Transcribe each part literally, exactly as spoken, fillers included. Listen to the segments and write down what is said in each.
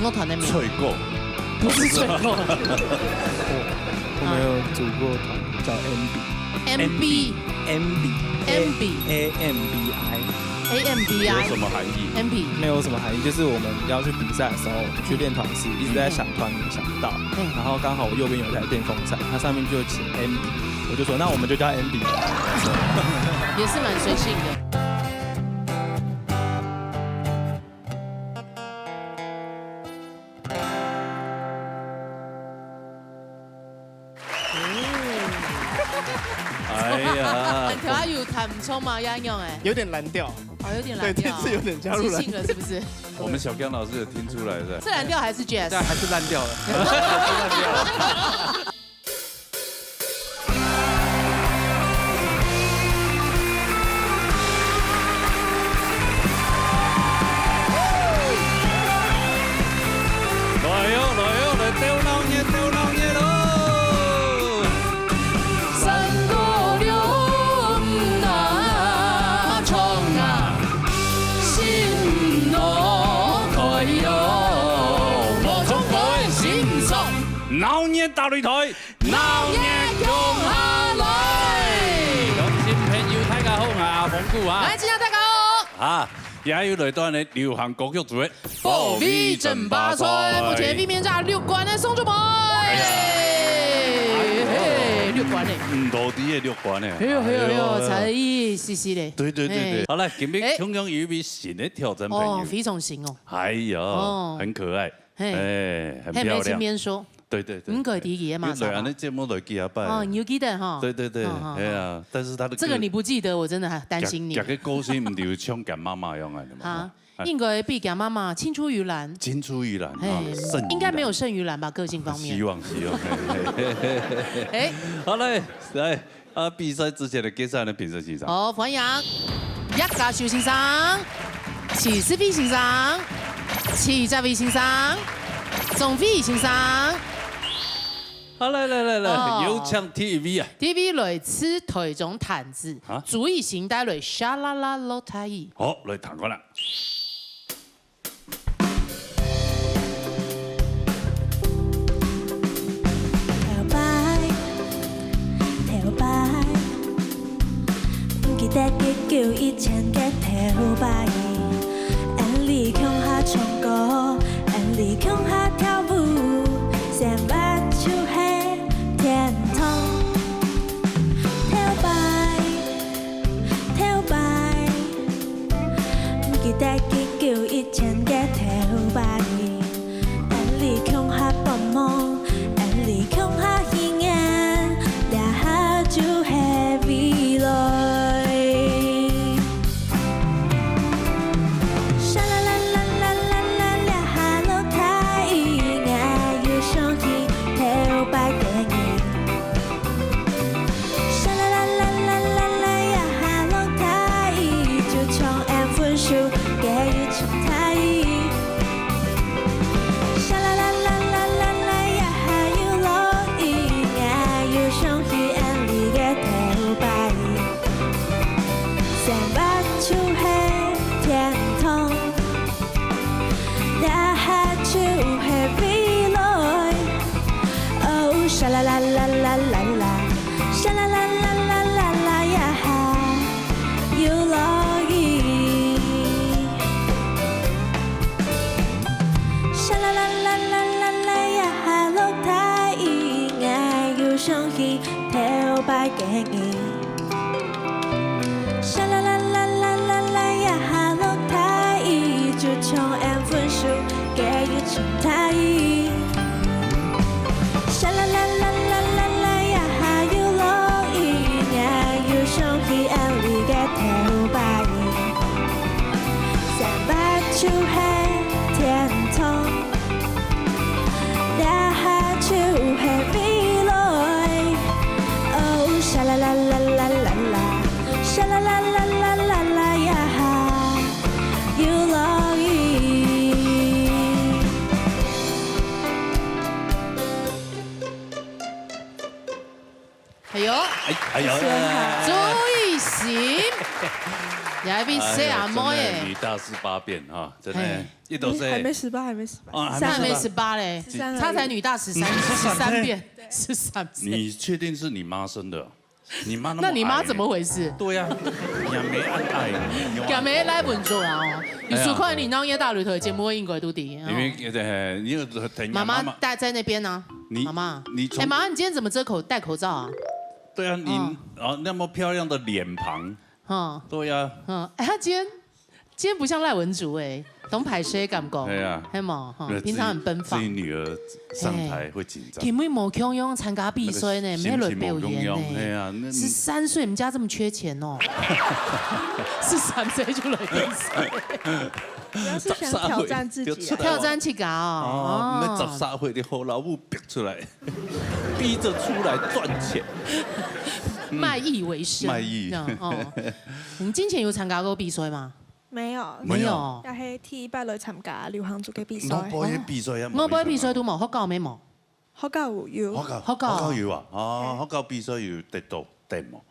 樂團的名？脆够。不是脆够。我们有组过团，叫 M B。M B。M B。M B。A M B I。A M B I。有什么含义？M B。没有什么含义，就是我们要去比赛的时候，我们去练团时，一直在想团名想不到，嗯。然后刚好我右边有一台电风扇，它上面就写 M B，我就说那我们就叫 M B。也是蛮随性的。哎呀，你頭下有彈毋錯嘛，也樣哎，有点蓝调，哦，有点蓝调，对，这次有点加入蓝调。即兴了是不是？我们小刚老师有听出来的。是蓝调还是 jazz？但还是烂掉了。来哟，来哟，来鬥鬧熱，鬥鬧熱咯！三个六那唱啊，心乐开哟，无唱歌的心酸。闹热大擂台，闹热共下来！乡亲朋友，大家好，我阿峰哥啊。来，今天大家好。啊，也有来到呢流行歌曲组的保卫争霸赛，目前卫冕者六关的宋祖博。嘿，六关呢。嗯，落地的六关呢。哎呦，哎呦，哎呦，哎呦差一丝丝嘞。对对对对，嘿。好来，今哎日同样有一位新的挑战朋哦，友，非常新哦。哎呀哦，很可爱，嘿哎，很嘿，没漂亮。轻便说，对对对，你可以提起的嘛，对，安尼节目来几下摆。哦，你有记得哈？对对对，好好好哎呀，但是他的这个你不记得，我真的很担心你讲个故事，毋就像讲妈妈一样的嘛。哈。哎应该比讲妈妈青出于蓝。青出于蓝啊哎，，胜于蓝应该没有胜于蓝吧？个性方面希。望希望。嘿嘿嘿嘿哎，好嘞，来啊，比赛之前的介绍呢，评审先生。好，欢迎叶嘉修先生、徐世飞先生、徐哲伟先生、钟飞先生。好，来来来来，哦有请第一位啊。第一位来自台中潭子啊，朱雨欣带来沙啦啦落大雨。好，来听看啦。头擺，頭擺，毋記得幾久以前个頭擺，俺俚共下唱歌，俺俚共下跳舞，生活就係天堂。頭擺，頭擺，毋記得幾久以前个頭擺。 俺俚共下發夢，俺俚共下許願，這下就係未來。沙啦啦啦啦啦啦，這下落大雨，𠊎又想起頭擺个日。 沙啦啦啦啦啦啦，這下落大雨，就像俺分手个一場大雨。沙啦啦啦啦啦啦，這下又落雨，𠊎又想起俺俚个頭擺。生活就係天堂。 這下就係未來。哦，沙啦啦啦啦啦啦，沙啦啦啦啦啦啦，這下又落雨。沙啦啦啦啦啦啦，這下落大雨，𠊎又想起頭擺个日。 沙啦啦啦啦啦啦，這下落大雨，就像俺分手个一場大雨。沙啦啦啦啦啦啦，這下又落雨，𠊎又想起俺俚个頭擺。生活就係天堂。 這下就係未來。哦，沙啦啦啦啦啦啦，沙啦啦啦啦啦啦，這下又落雨。哎呦，哎哎呀，朱雨欣。你還比細阿妹欸。哎呀，真的女大十八變哈，真的，哎。一都是。还没十八，还没十八。哦，还没十八。还没十八嘞，十三而已。她才女大十三，十三变，十三岁。你确定是你妈生的？你妈那么矮呢。那你妈怎么回事？对呀，你也没按爱，你有按敢没来文竹啊？哦，有收看你那夜大旅途的节目，应该都知。因为，呃，你有妈妈妈妈待在那边呢。你，妈妈，你从哎，妈妈，你今天怎么遮口，戴口罩啊？对啊，你，嗯。哦，那么漂亮的脸庞。嗯。对呀。嗯，哎，她今天，今天不像赖文竹哎，懂歹势感觉。对啊。嘿嘛，哈，那平常很奔放。自己，自己女儿上台会紧张。哎，今日无共样参加比赛呢，那个心情没落表演呢。无共样，嘿啊，那你十三岁，你们家这么缺钱哦？十三岁就来比赛。主要是想挑战自己啊。十三岁就出来了。挑战自己啊，哦，哦。那十三岁的好老母逼出来。 逼着出来赚钱。卖艺为生，卖艺。这样，哦。你之前有参加过比赛吗？没有。没有。没有。也是第一擺來參加流行族个比賽。外國个比賽啊，外國个比賽都無，學校無？學校有。學校，學校。學校有啊，哦，學校比賽有得到，得無？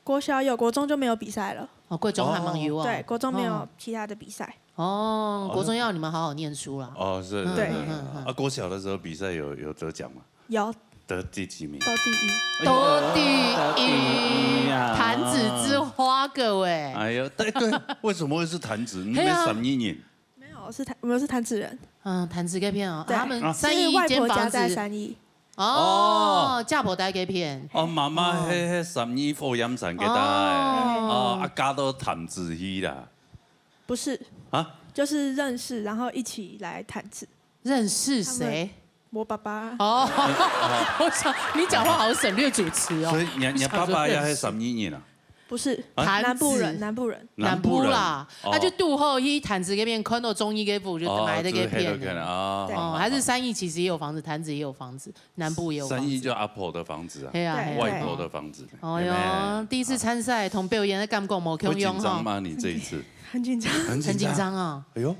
國小有，國中就沒有比賽了。哦，國中還蠻有啊。對，國中沒有其他的比賽。哦。哦，國中要你們好好念書啦。哦，是。嗯，對。嗯，嗯，嗯。啊，國小的時候比賽有，有得獎嗎？ 有。得第几名？得第一。哎呦，得第一，得第一啊。弹指之花，各位。哎呦，对，对，为什么会是弹指？你们嘿啊。三义人。没有，是弹，我们是弹指人。嗯，弹指这片哦，对，他们三义兼房子。是外婆家在三义。哦，哦。嫁婆在这片。哦，妈妈哦。迄，迄三义火焰山个带。哦。哦，啊，嫁到弹指去啦。不是。啊？就是认识，然后一起来弹指。认识谁？他们 我爸爸。哦，我想你讲话好省略主词哦。所以你，你爸爸也是三义人啊？不是，啊？南部人，弹指。南部人。南部人。南部啦，哦。他就渡后一弹指那边，看到中医给补，就哦，买的给骗的。就是黑的骗的啊。对。哦，还是三义其实也有房子，弹指也有房子，南部也有房子。三义就阿婆的房子啊，对啊，对。外婆的房子。哎呦，有没有？第一次参赛，同表演的感觉无共样哈。会紧张吗？你这一次？很紧张。很紧张。很紧张啊。哎呦。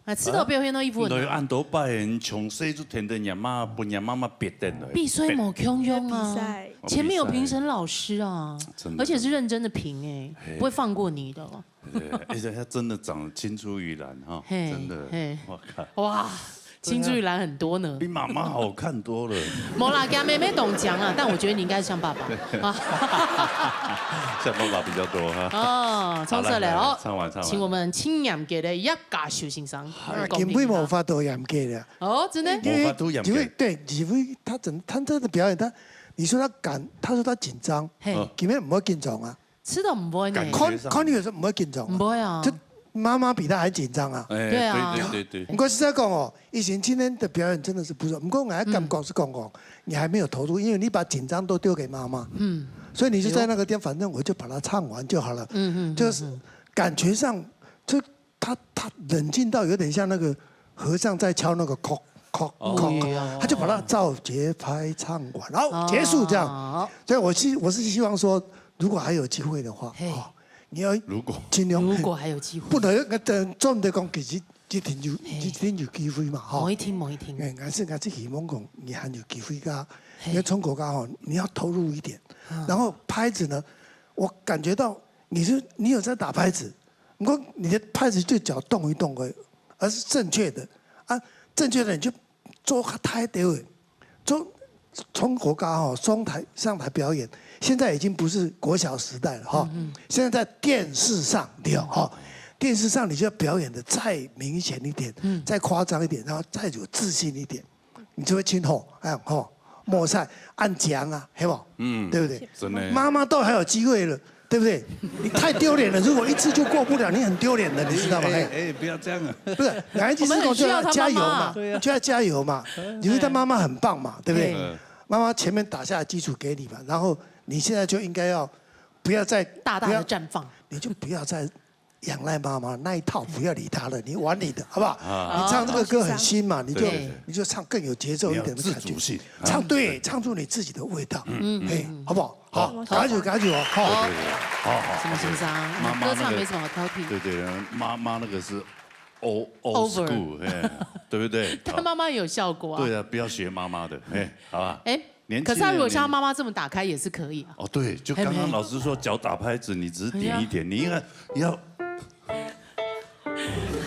啊，遲到表現到一副很難。你按多擺，你從細就天天讓媽，分讓媽媽逼等了。比賽無共樣啊，比賽。前面有評審老師啊，真的。而且是認真的評欸，嘿。不會放過你的哦。對，而且她真的長得青出於藍哈，嘿，真的，嘿。我靠。哇，青出於藍很多呢。比媽媽好看多了。無啦，驚妹妹中獎啦，但我覺得你應該像爸爸啊。像爸爸比較多哈。哦，唱出來哦。好，來，來，唱完，唱完。請我們青年界的葉 家壽先生，啊，根本無法度嚴格了。哦，真的？因為，無法度嚴格。因為，對，因為他真，他真的表演，他，你說他敢，他說他緊張，嘿。嗯。根本毋會緊張啊。真的毋會呢。感覺上。看，看你有時候毋會緊張啊。毋會啊。就媽媽比他還緊張啊。哎，對啊。對，對，對，對。毋過實在講哦，以前今天的表演真的是不錯，毋過我還感覺是講哦，嗯。你還沒有投入，因為你把緊張都丟給媽媽。嗯。所以你就在那個地方，反正我就把它唱完就好了。嗯，嗯，嗯，就是嗯。感覺上，就 他，他冷靜到有點像那個和尚在敲那個叩，叩，哦。叩，叩，他就把它照節拍唱完，然後結束這樣。哦。所以我希，我是希望說，如果還有機會的話，嘿。哦，你要如果。盡量，如果還有機會。不能，呃，做毋得講，其實一定有，嘿。一定有機會嘛，吼。無一定，無一定。哎，還是，還是希望講，你還有機會个，嘿。你要唱歌个吼，你要投入一點。嗯。然後拍子呢，我感覺到你是，你有在打拍子， 毋過你个拍子就腳動一動而已，而是正確的。啊，正確的你就做較大條个，做，從國家吼，上台，上台表演，現在已經不是國小時代了哈。嗯，嗯。現在在電視上，對，哈，電視上你就要表演得再明顯一點，嗯。再誇張一點，然後再有自信一點。 你就會唱好，哎，吼，莫使恁僵啊，係無？嗯，對不對？真的。媽媽都還有機會了，對不對？你太丟臉了，如果一次就過不了，你很丟臉的，你知道嗎？哎，嘿。哎，不要這樣啊。不是，我們很需要他媽媽。我的意思是講，就要加油嘛，對啊。就要加油嘛。嗯。你會，他媽媽很棒嘛，對不對？嗯。媽媽前面打下基礎給你嘛，然後你現在就應該要不要再，大大地綻放。不要，你就不要再 仰賴媽媽那一套，不要理她了，你玩你的，好不好？啊。你唱這個歌很新嘛，你就，對。你就唱更有節奏一點的感覺。你要自主性。唱，對，唱出你自己的味道。嗯。嘿，好不好？好，好。加油，加油哦，好。好，好，好。什麼先生？妈妈那個，歌唱沒什麼好挑剔。對，對，妈妈那個是old，old school，嘿，對不對？他媽媽也有效果啊。對啊，不要學媽媽的，嘿，好吧？哎， 年輕人，可是他如果像他媽媽這麼打開也是可以啊。哦，對，就剛剛老師說腳打拍子，你只是點一點，哎呀。你應該要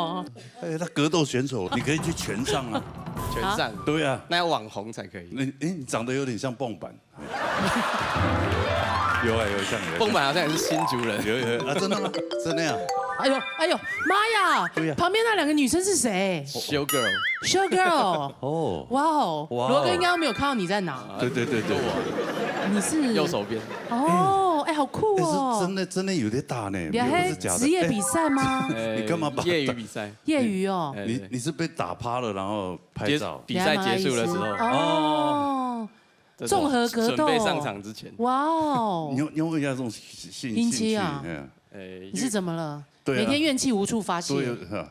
哦。哎，他格斗选手，你可以去拳上啊。拳上，对啊，那要网红才可以。你哎，你长得有点像棒板。有啊，有像有像。凤满好像也是新竹人。有有啊，真的吗？真的呀？哎呦哎呦，妈呀！对呀。旁边那两个女生是谁？Showgirl。Showgirl。哦。哇哦，哇哦。罗哥应该没有看到你在哪。对对对对。你是右手边。哦，哎，好酷哦。哎，是真的真的有点大呢，你还没有是假的。职业比赛吗？哎。你干嘛把业余比赛。业余哦。哎，你你是被打趴了，然后拍照。结比赛结束的时候。哦。这种综合格斗。准备上场之前。哇哦。你要你要问一下这种兴兴趣，兴趣啊。嗯。哎，你是怎么了？对啊。每天怨气无处发泄。对啊。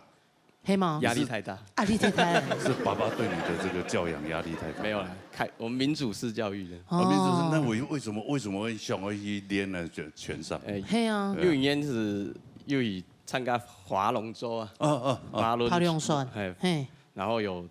黑吗？压力太大。压力太大。是爸爸对你的这个教养压力太大。没有啦，开我们民主式教育的。哦，民主式，那我为什么为什么会想要去练呢？就拳上。哎，嘿啊。对啊。因为以前是因为参加划龙舟啊，哦哦哦。划龙，划龙船，哎，嘿。然后有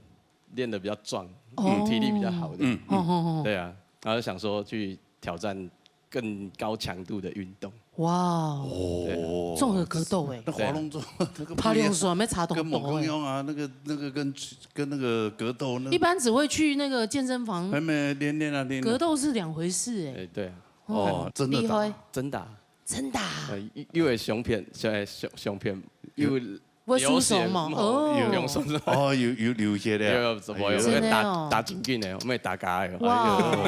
练得比较壮，哦。体力比较好的。嗯嗯。哦哦哦。对啊，然后想说去挑战更高强度的运动。哇哦，对。哦，综合格斗哎。那划龙舟那个不一样，划龙舟没差多多哎。跟某共样啊，那个那个跟跟那个格斗那一般只会去那个健身房，还没练练啊练练。格斗是两回事哎。哎，对啊。哦，真的打。厉害。真打。真打。呃，因因为相片，现在相相片，因为会输手嘛，流血嘛，哦。有用手指头。哦，有有流血的啊。有有，怎么有？哎呦。真的哦。打打紧紧的，我们也打嘎的。哇哦。哎呦。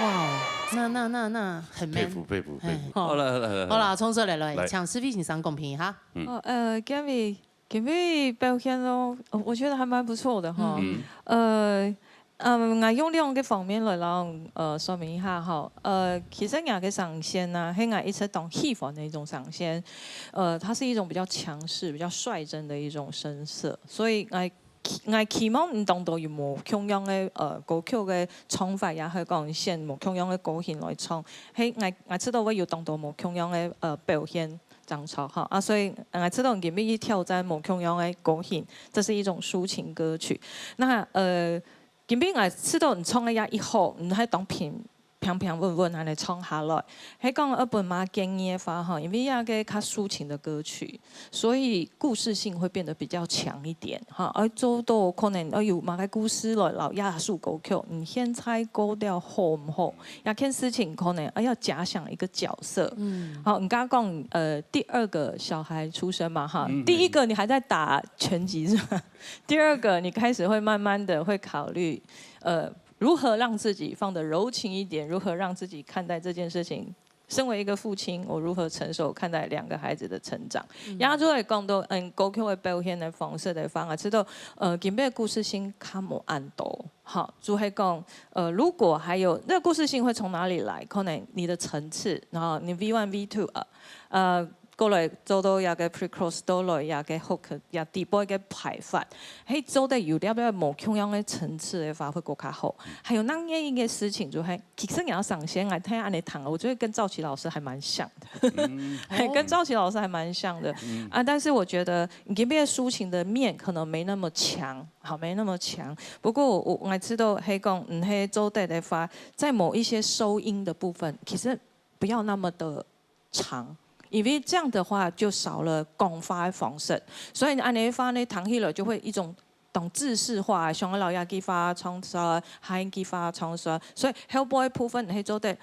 哇哦，那那那那很 man。佩服佩服佩服。哎。好啦好啦好啦。好啦，冲出来了，来。请思飞先生公平哈。嗯。哦，呃，Gabby，Gabby 表现咯，呃，我觉得还蛮不错的哈。嗯。呃，嗯，我用两个方面来让，呃，说明一下哈。呃，其实我个声线呢，是我一直当喜欢的一种声线，呃，它是一种比较强势、比较率真的一种声色，所以我期我期望你当中有无共样的，呃，歌曲的唱法，也是讲选无共样的歌型来唱，嘿，我我知道会有当多无共样的，呃，表现。 张超哈啊，所以，呃，知道你今日去挑战无共样的歌型，这是一种抒情歌曲。那，呃，今日我知道你唱个也一好，你还当平平平稳稳安尼唱下来，还讲要分妈建议的话哈，因为那个较抒情的歌曲，所以故事性会变得比较强一点哈，而做到可能要有妈个故事来，然后压缩歌曲，你现在歌调好不好？ 那件事情可能，哎，要假想一个角色。嗯。好，你刚刚讲，呃，第二个小孩出生嘛，哈，嗯。第一个你还在打拳击是吧？第二个，你开始会慢慢地会考虑，呃，如何让自己放得柔情一点，如何让自己看待这件事情。身为一个父亲，我如何成熟看待两个孩子的成长？嗯。然后就会讲到，嗯，歌曲个表现的方式的方法，知道，呃，今日个故事性较无恁多。 好，就会讲，呃，如果还有，那故事性会从哪里来？可能你的层次，然后你V one、V two啊，呃，过来做到一个pre-chorus，到来一个hook，也底背个排法，嘿，做得有了了无共样的层次的话，会更加好。还有另外一个事情就会，其实你要上线来听安尼弹，我觉得跟赵琪老师还蛮像的，嗯。嘿，跟赵琪老师还蛮像的。嗯。啊，但是我觉得你这边抒情的面可能没那么强。 好，没那么强。不过我我知道，黑讲，嗯，黑周代的话，在某一些收音的部分，其实不要那么的长，因为这样的话就少了讲话的方式。所以安尼话呢，弹起来就会一种当制式化，像老爷给发唱出来，喊给发唱出来，所以后背部分黑周代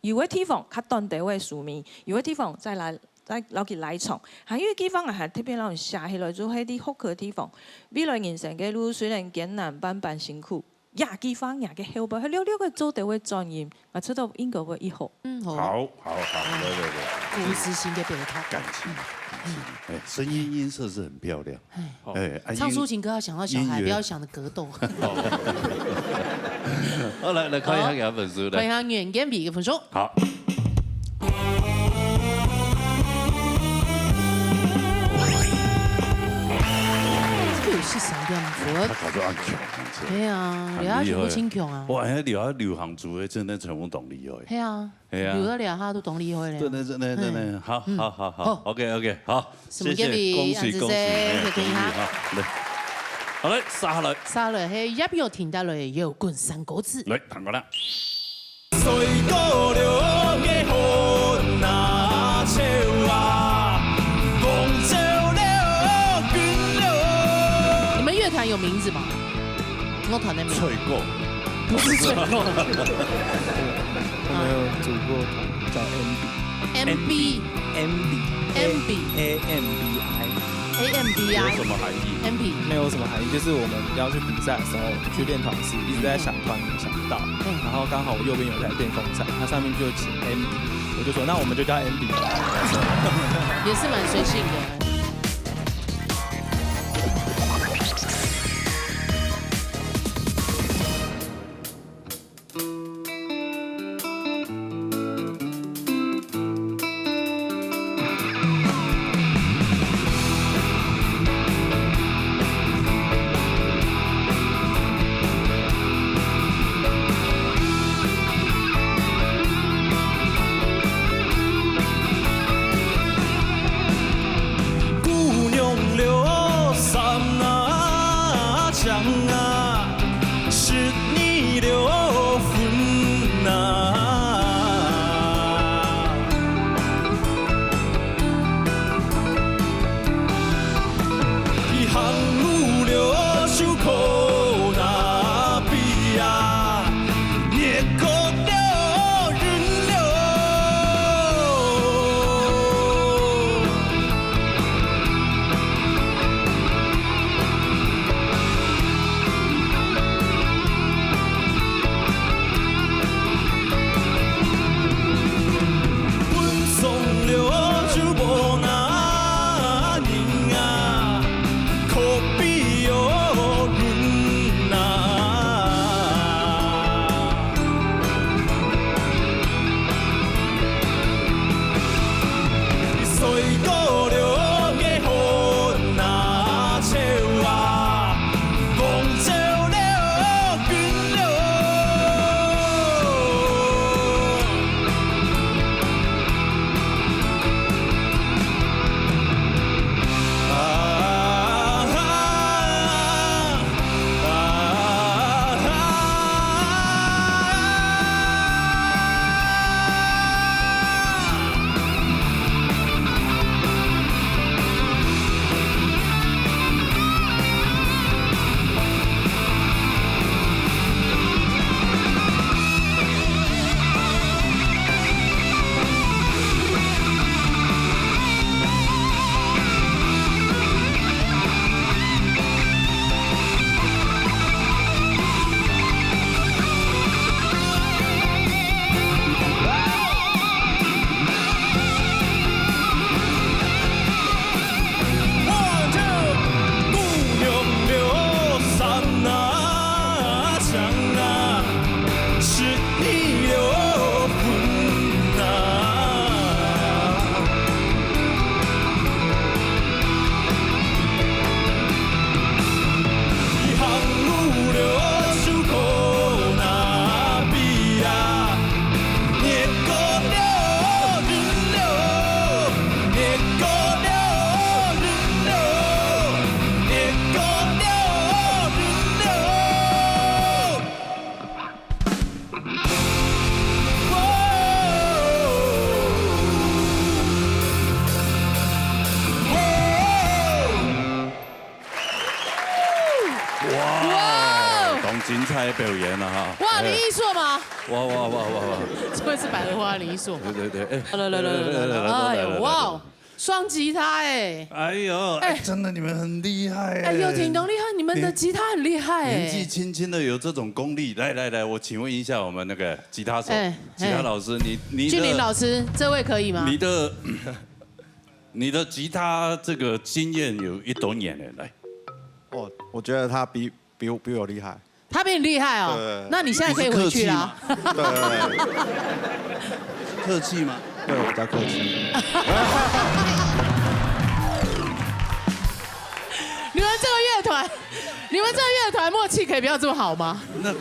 有个地方较短的位数咪，有个地方再来再落去来唱，还有个地方还特别让人下起来，就係啲好个地方。未来人生个路虽然艰难，万般辛苦，也地方也个后背，还六六个做得会转音，啊，出到应该会以后。嗯，好。好好好，来来来，故事性个表达。感情，感情，哎，声音音色是很漂亮。 哎，啊，唱抒情歌要想到小孩，音乐。不要想着格斗。好，来来看一下给他分数来。看一下阮建比个分数。好。这个有四十点分。他考出按强，按强。对啊，很厉害。刘亚雄不轻强啊。哇，那刘亚流行组合真的全部懂厉害。对啊。 係啊。有个了哈，都懂你会了。真的，真的，真的，嗯。好，嗯。好，好，好，好。OK，OK，好，谢谢，恭喜，恭喜，謝謝，恭喜哈，來。好嘞，續下來。續下來，係葉玉卿帶來搖滾山歌子。來，彈過來。你們樂團有名字嗎？樂團的名字。不是脆弱。我们有组过团，叫 M B。 M B。 M B。 M B。 A M B I。 A M B I。 有什么含义？ M B。 没有什么含义，就是我们要去比赛的时候，去练团时，一直在想团名想不到，嗯。然后刚好我右边有一台电风扇，它上面就写 M B，我就说那我们就叫 M B。 也是蛮随性的。 姑娘了，衫啊，枪啊， 十二六分啊，一行五六手可那比啊，热个了，热了。 分送了就無那人啊，可比有人啊。 水果了个好那笑啊，風走了冰了。 哇，哇哦！當精彩个表演啊哈！哇，哎。林奕碩嗎？哇，哇，哇，哇，哇。這位是百合花的林奕碩。對，對，對，哎。來，來，來，來，來，來，哎呦，來，來，哇哦，來。雙吉他哎。哎呦，哎，哎。真的，你們很厲害哎。哎，又挺東厲害，你們的吉他很厲害哎。年紀輕輕的有這種功力，來，來，來，我請問一下我們那個吉他手，哎，吉他老師，哎。你，你的，俊麟老師，這位可以嗎？你的 你的吉他這個經驗有幾多年了？來。哦，我覺得他比，比我，比我厲害。他比你厲害哦？對。那你現在可以回去啦。你是客氣嗎？對。客氣嗎？對，我比較客氣。你們這個樂團，你們這個樂團默契可以不要這麼好嗎？那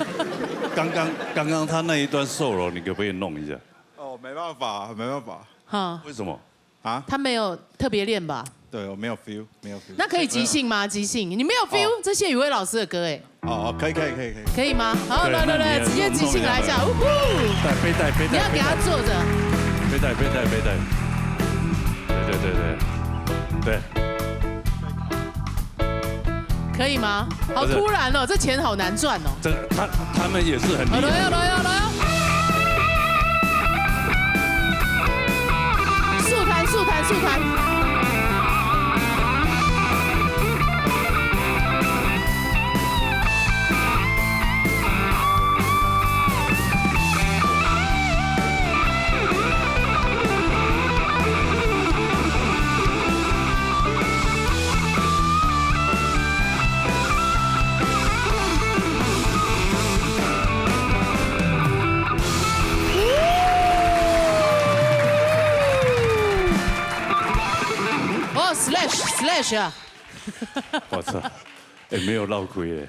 剛剛，剛剛他那一段solo，你可不可以弄一下？哦，沒辦法，沒辦法。哈。為什麼？ 啊？他沒有特別練吧？對，我沒有feel，沒有feel。那可以即興嗎？即興，你沒有feel，哦。這謝宇威老師的歌哎。哦，哦，可以，可以，可以，可以。可以嗎？好，對，來，來，來，那你也直接即興來一下，弄，弄一下。嗚呼！來，背帶，背帶，你要給他坐著。背帶，背帶，背帶。對，對，對，對。對。可可以吗？好突然哦，这钱好难赚哦。这他他们也是很厉害。来哦，来哦，来哦！速弹，速弹，速弹！哦，slash slash 啊，我操，哎，没有绕亏哎。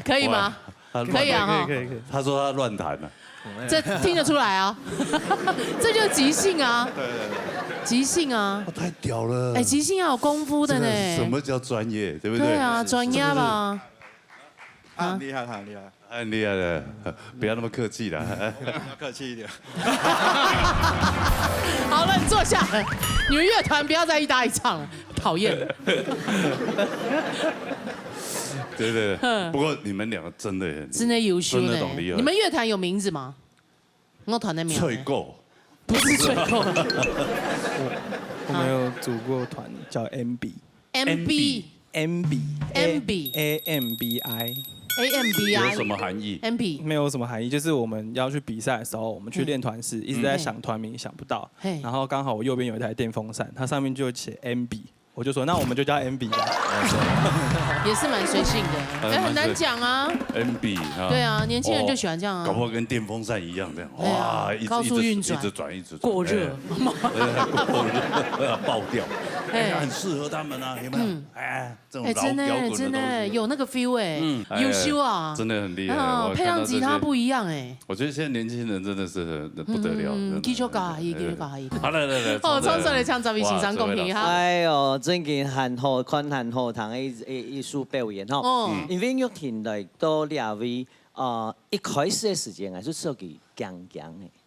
可以吗？他可以啊哈。可以可以。他说他乱弹了，这听得出来啊，这就是即兴啊，即兴啊，太屌了。哎，即兴要有功夫的呢。什么叫专业，对不对？对啊，专业吧。他很厉害，他很厉害，很厉害的，不要那么客气啦。要客气一点。好了，你坐下。你们乐团不要再一搭一唱了，讨厌。对对对，不过你们两个真的很真的优秀呢。真的懂厉害。你们乐团有名字吗？我团的名字脆够，不是脆够我们有组过团叫 M B。 ，M B M B M B A M B I。 A M B 有 I 什么含义？ M B 没有什么含义，就是我们要去比赛的时候，我们去练团式，一直在想团名想不到，嘿然后刚好我右边有一台电风扇，它上面就写 M B，我就说那我们就叫 M B 吧。也是蛮随性的，哎，很难讲啊。 M B 哈。对啊，年轻人就喜欢这样啊。搞不好跟电风扇一样这样，对啊哇，一直高速运转一直一直转一直转，过热哎对，过热爆掉，哎哎，很适合他们啊，有没有？哎，这种哎，真的摇滚真的的东西。有那个 feel 哎，嗯哎优秀啊，真的很厉害啊我看到这些配上吉他不一样哎。我觉得现在年轻人真的是很不得了，嗯真的继续搞下去，继续搞下去。好来来来，哦，唱唱出来，唱十位先生公平哈。哎哟，正經很好看、很好聽个一一一首表演吼。哦，因為玉婷來到這位，呃，一開始个時間啊，就自己驚驚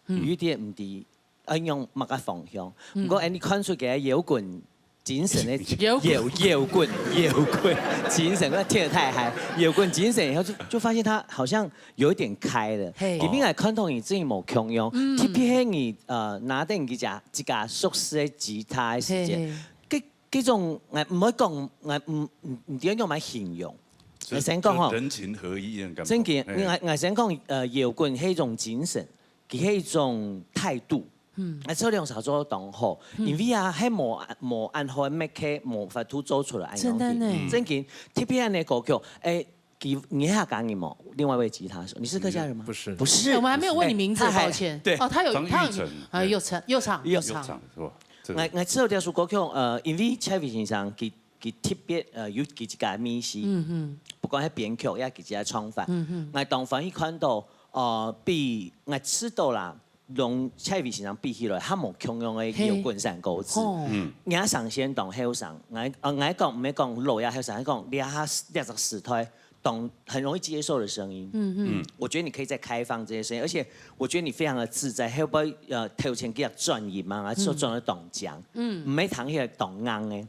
个，有一點毋知愛用麼个方向。毋過，哎，你看出佢搖滾精神个搖滾搖搖滾搖滾精神，我聽得太嗨，搖滾精神以後就就發現他好像有一點開了。嘿佢本來看到你真無共樣，特別係你呃拿等佢家自家熟悉个吉他个時間，嘿，這這種，𠊎毋會講，𠊎毋毋毋知用麼形容。就𠊎先講吼就，人情合一那種感覺。正經，哎𠊎𠊎先講，呃，搖滾係一種精神，佢係一種態度。嗯，啊，這兩首做當好，因為啊，係無無恁好个默契，無法度做出來。真的呢正經，特別恁个歌曲，哎，佢你係客家人無？另外一位吉他手，你是客家人嗎？不是不是，哎我们还没有问你名字，哎他還抱歉。對，哦，他有張玉成他有啊，有唱有唱有有唱。唱是吧？这个𠊎𠊎知道這首歌曲，呃，因為蔡偉先生佢佢特別呃有佢自家个味緒，嗯嗯不管係編曲也佢自家个唱法，嗯嗯， 𠊎當歡喜看到，呃，比𠊎知道啦，同蔡偉先生比起來，較無共樣个搖滾山歌子。哦，你上先當後生，𠊎呃𠊎講毋係講老也後生，𠊎講這下這隻時代當很容易接受的聲音。嗯嗯我覺得你可以再開放這些聲音，而且我覺得你非常的自在，後背呃頭前幾隻轉音嘛，還做轉到當僵，嗯毋係彈起來當硬个。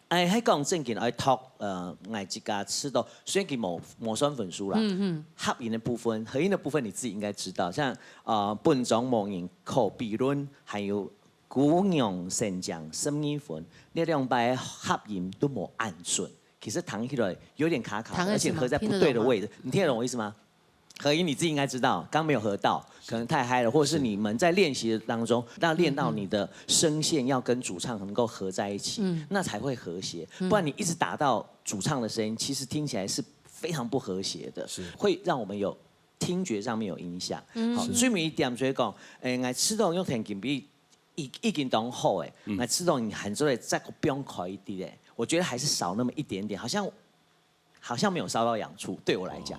哎，還講正經愛讀呃，𠊎自家知道，雖然佢無無算分數啦，嗯嗯，合音的部分，合音的部分你自己應該知道，像呃本莊無人可比論，還有姑娘成精十二分，這兩擺合音都無恁準，其實彈起來有點卡卡的，彈的是嗎？而且合在不對的位置，你聽得懂我意思嗎？合音你自己應該知道，剛沒有合到，可能太嗨了，或者是你們在練習的當中，那練到你的聲線要跟主唱能夠合在一起，嗯那才會和諧，不然你一直打到主唱的聲音，其實聽起來是非常不和諧的，會讓我們有聽覺上面有影響。好，最尾一點就係講，誒，𠊎知道用彈琴比已已經當好誒，那知道你還做得再放開一點誒，我覺得還是少那麼一點點，好像好像沒有燒到癢處，對我來講。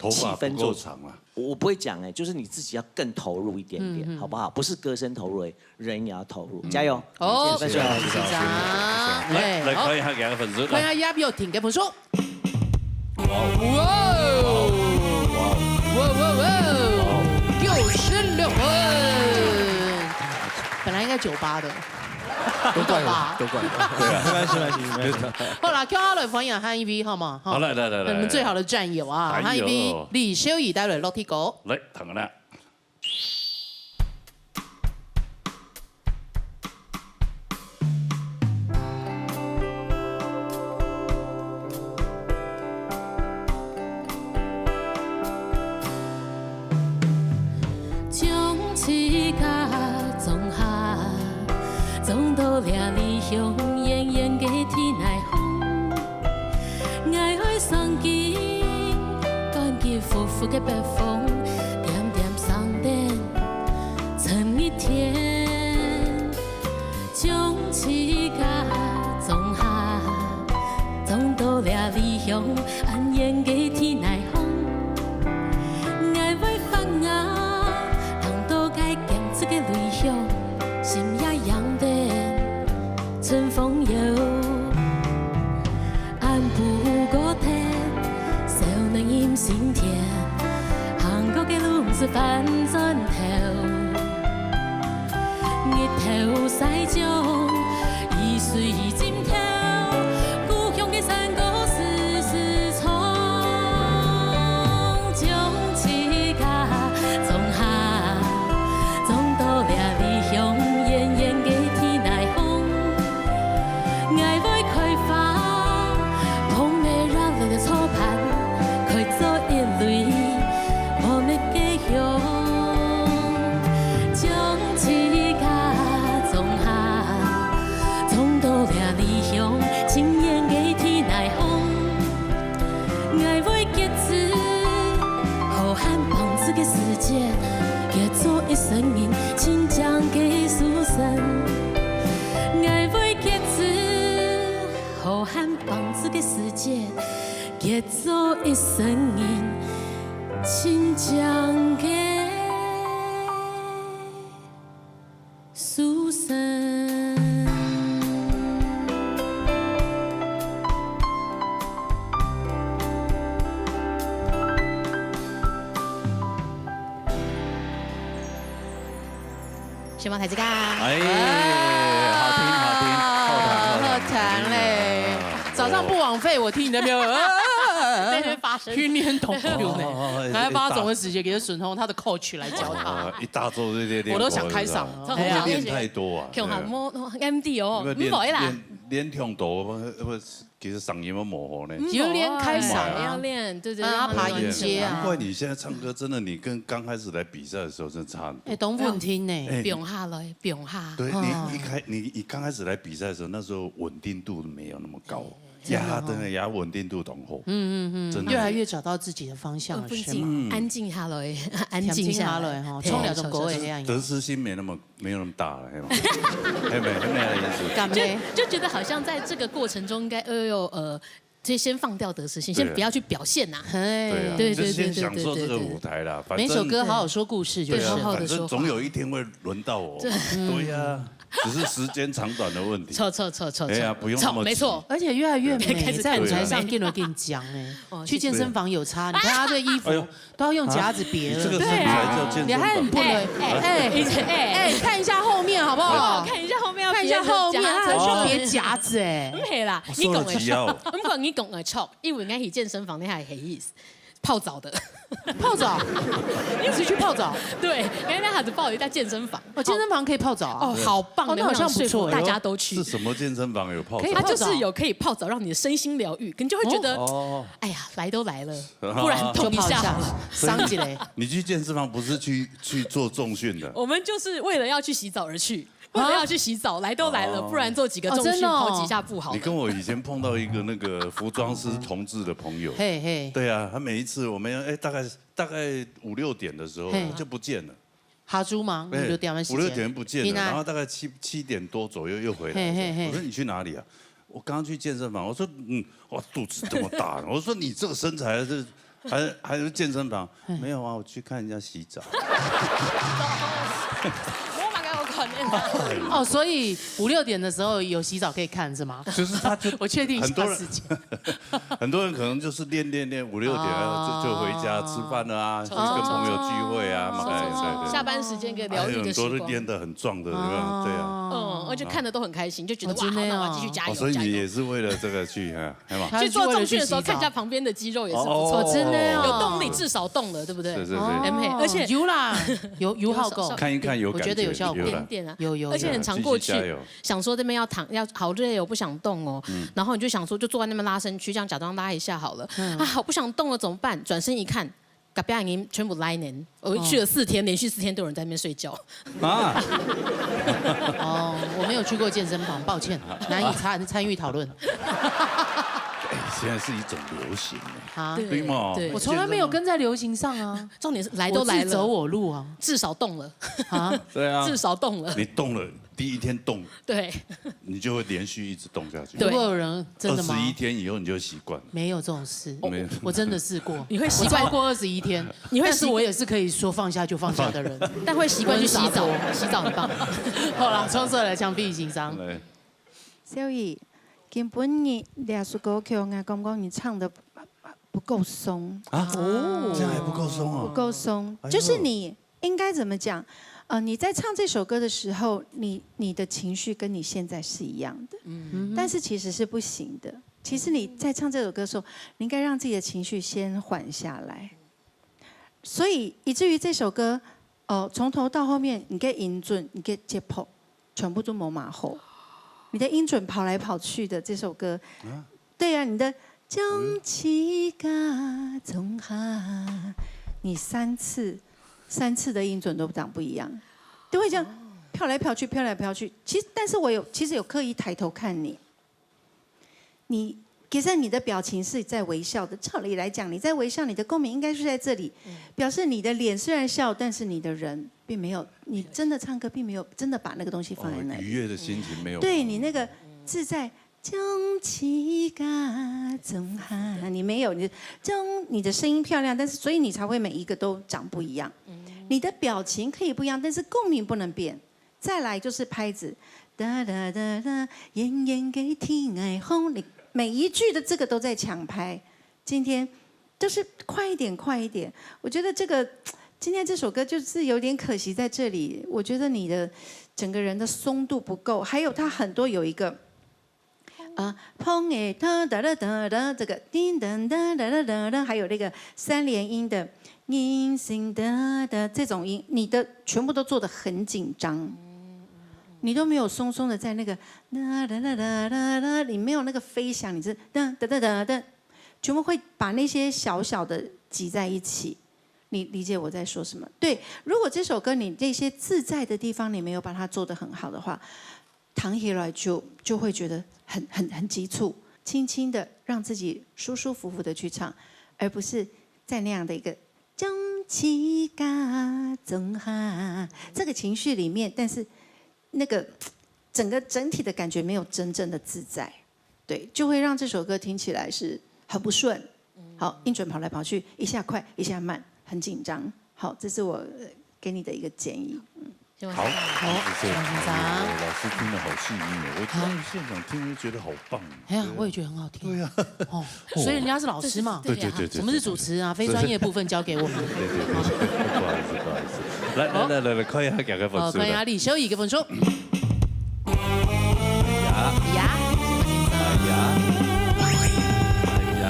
头发不氣氛做够长啊。我我不會講哎，就是你自己要更投入一點點，嗯嗯好不好？不是歌聲投入而已，人也要投入，加油！好，谢谢大家。谢谢啊，来，来好看一下给他粉丝，看一下来，压表挺给分数。哇哦，哇哇哇哦，九十六分。本来应该九八的，都怪我，都怪我。对啊，没关系，没关系，没关系。好啦，叫他来欢迎下一位好吗？哈。好，来，来，来，来。你们最好的战友啊，还有。下一位李修宇带来落地狗。来，躺了。将自家种下，种到这里向，远远个天来风。 𠊎愛上京，趕緊呼呼个北風，點點上等，趁一天，將自家種下，種到這里向，恁遠个天來風。𠊎會發芽，等到該堅持个理想，心也癢等，春風搖。 暗晡過忒，少年人心田，行過个路毋使翻轉頭。日頭曬將雨水浸透，故鄉个山歌時時唱。將自家種下，種到這里向，遠遠个天來風。 𠊎會開花，捧个熱烈个草伴，開做一蕊無滅个香。將自家種下，種到這里向，親緣个天來風。 𠊎會結子，好漢幫子个時節，結做一生人親像个書生。𠊎會結子，好漢幫子个時節，結做一生人親像个書生。 先帮大家。哎，好听好听，好谈好谈。好谈嘞。早上不枉费我听你那边，在那边发声。训练动作呢。哦还要把总的时间给他顺从他的 coach 来教他。哦，一大早就练练，我都想开嗓了。从哎呀小练太多啊，恐吓对啊摸摸 M D 哦，因为练唔会啦。练练跳舞，不不，其实嗓音要模糊呢。其实练开嗓要啊，练，对对，让他爬对音阶啊难怪你现在唱歌真的，你跟刚开始来比赛的时候真的差很多哎，。懂问题呢。哎放下来，放下。对你哦一开你你刚开始来比赛的时候，那时候稳定度没有那么高，真的哦呀，真的呀，稳定度同后，嗯嗯嗯，真的越来越找到自己的方向了，不是吗？仅安静下来，安静下来下来哈，冲了种狗尾那样。得失心没那么没有那么大了，嘿吗？还没还没那意思。敢没？就觉得好像在这个过程中，应该呃有呃，就先放掉得失心，先不要去表现呐。对啊，嘿，就是先享受这个舞台啦，反正每首歌好好说故事就是。对啊，好好地反正说话总有一天会轮到我嘛。对呀，只是时间长短的问题。错错错错哎呀，不用那么急没错。而且越来越美，开始在舞台上看出来更有劲讲哎，哦去健身房有差，你看他这衣服哎呦都要用夹子别了。你这个身材叫健身房也还很不能哎哎哎，看一下后面好不好？看一下后面，看一下后面，他还需要别夹子哎。没啦，我受了几腰。不过你讲的错，因为人家去健身房，你还黑意思泡澡的，泡澡，一直去泡澡。对，人家还是泡一下健身房。哦，健身房可以泡澡啊。哦，好棒的，哦，那好像不错哎。大家都去是。什么健身房有泡澡？可以它就是有可以泡澡，让你的身心疗愈，你就会觉得，哦，哎呀，来都来了，不然动一下好了。上起来。你去健身房不是去去做重训的？我们就是为了要去洗澡而去，为了要去洗澡，来都来了，哦不然做几个重训，哦真的哦跑几下步好了。你跟我以前碰到一个那个服装师同志的朋友，嘿嘿，对啊，他每一次我们要哎大概大概五六点的时候嘿就不见了。哈猪吗？哎五六点的时间，五六点不见了，平安然后大概七七点多左右又回来了。嘿嘿嘿我说你去哪里啊？我刚刚去健身房。我说嗯，哇，肚子这么大。我说你这个身材是还还是健身房？没有啊，我去看人家洗澡。我蛮有可能。哦，所以五六点的时候有洗澡可以看是吗？就是他就我确定一很多人下事情。很多人可能就是练练练五六点啊，就就回家吃饭了啊，去跟朋友聚会啊，嘛，哎对对对。下班时间跟疗愈的时光。还有很多都练得很壮的，有没有？对啊。嗯，我就看得都很开心，就觉得，哦，哇，真的哦。好，那我要继续加油，哦，所以你也是为了这个去，哈，是吗？去做重训的时候，看一下旁边的肌肉也是不错的，哦，真的哦。有动力，至少动了，对不对？是，是，是。哦，而且有啦，有，有效果。看一看有感觉，我觉得有效果。有啦。一点点啊。有，有，有。而且很常过去，继续加油。想说这边要躺，要好累哦，不想动哦。嗯。然后你就想说，就坐在那边拉伸区，这样假装拉一下好了。嗯。啊，好不想动了，怎么办？转身一看，隔壁人全部来呢。我去了四天，哦。连续四天都有人在那边睡觉。啊。哦，我没有去过健身房，抱歉，难以参，参与讨论。哎，现在是一种流行哎。啊？对，对嘛？对。我从来没有跟在流行上啊。重点是来都来了，我自走我路啊。至少动了。啊？对啊。至少动了。你动了，第一天动，对。你就会连续一直动下去。对。如果有人，真的吗？二十一天以后你就习惯了。没有这种事。没有。我真的试过。你会习惯，我超过二十一天，你会习，但是我也是可以说放下就放下的人。但会习惯去洗澡，我很洒脱。洗澡很棒。好啦，创作来，墙壁欣赏。来。小雨，今晡日這首歌曲，我感覺你唱得不夠鬆。啊？哦。这样还不够松哦。不夠鬆，哎呦。就是你应该怎么讲？呃，你在唱这首歌的时候，你，你的情绪跟你现在是一样的，嗯。但是其实是不行的。其实你在唱这首歌的时候，你应该让自己的情绪先缓下来。所以以至于这首歌，哦，从头到后面，你个音准，你个节拍，全部都没码好。你的音准跑来跑去的这首歌，啊？对啊，你的将自家种下，你三次，三次的音准都长不一样，都会这样飘来飘去，飘来飘去。其实，但是我有，其实有刻意抬头看你，你，其实你的表情是在微笑的。照理来讲，你在微笑，你的共鸣应该是在这里，嗯。表示你的脸虽然笑，但是你的人并没有，你真的唱歌并没有真的把那个东西放在那里。哦，愉悦的心情没有。对，你那个自在，将自家种下，你没有，你就将你的声音漂亮，但是所以你才会每一个都长不一样。嗯。你的表情可以不一样，但是共鸣不能变。 再来就是拍子，哒哒哒哒，远远个天涯风，你每一句的这个都在抢拍。今天就是快一点，快一点。我觉得这个，今天这首歌就是有点可惜在这里。我觉得你的整个人的松度不够，还有它很多有一个，啊，风的哒哒哒哒哒，这个叮当哒哒哒哒哒，还有那个三连音的人生哒哒这种音，你的全部都做得很紧张，你都没有松松的在那个哒哒哒哒哒哒，你没有那个飞翔，你是哒哒哒哒哒，全部会把那些小小的挤在一起。你理解我在说什么？对，如果这首歌你这些自在的地方你没有把它做得很好的话， 躺起来就，就会觉得很，很，很急促，轻轻地让自己舒舒服服地去唱，而不是在那样的一个将自家种下这个情绪里面，但是那个整个整体的感觉没有真正的自在，对，就会让这首歌听起来是很不顺。好，音准跑来跑去，一下快，一下慢，很紧张。好，这是我，呃，给你的一个建议。嗯。 好，好，谢谢。老师听了好细腻哦，我在现场听就觉得好棒。哎呀，对啊。我也觉得很好听。对啊。哦，所以人家是老师嘛。对，对，对，对，对。我们是主持人啊，非专业部分交给我们。对，对，对，不好意思，不好意思。来，来，好。来，来，来，看一下大家分数。好，看一下李修怡个分数。呀。呀。哎呀。哎呀。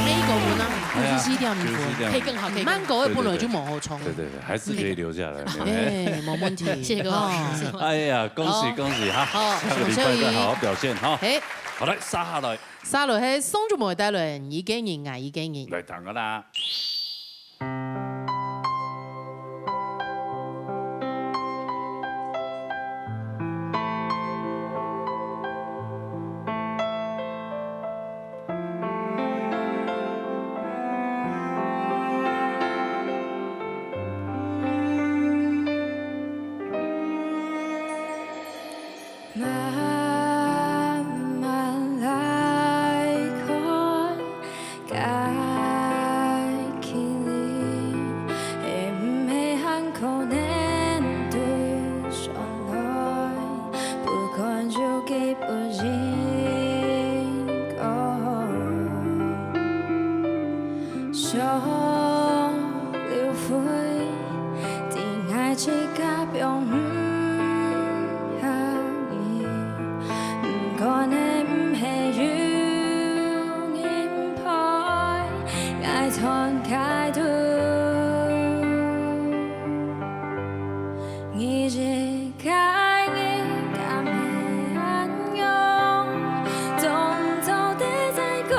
那一个分呢？哎呀，九十七点五分。九十七点五。可以更好，可以更好。慢狗的本来就蛮好冲。对，对，对，还是可以留下来。哎，没问题。谢谢各位老师，哦。谢谢各位老师。哎呀，恭喜，好。恭喜哈。好，下个礼拜再好好表现哈。哎。好，来，杀下来。杀落去，送祝福带来，一个人啊，一个人。来，听个啦。慢慢来看， 该距离，也毋係還可能對上來，不管就幾不應該。少了會，定愛自家放毋下你。開頭，你一開眼，敢會恁樣？總走得在高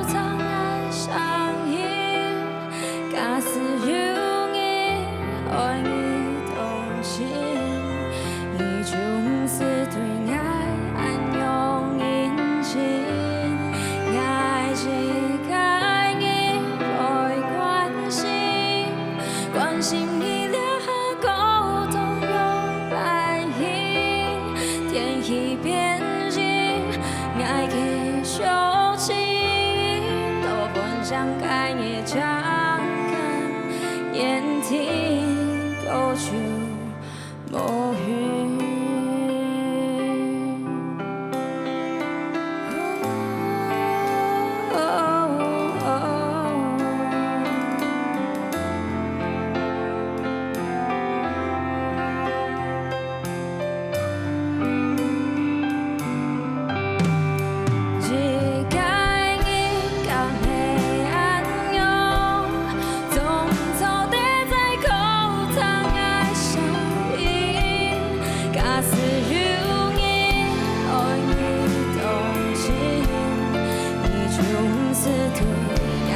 唱愛上癮，假使有你，愛你動心。 你總是對𠊎恁樣殷勤，𠊎一開眼會關心，關心你這下過到樣般形，天氣變冷，𠊎个小心，都分享該夜唱歌，年輕歌手。 無形。一个人敢會恁樣？ 總走得在高唱愛上癮，假使有你，愛你動心，你總是對𠊎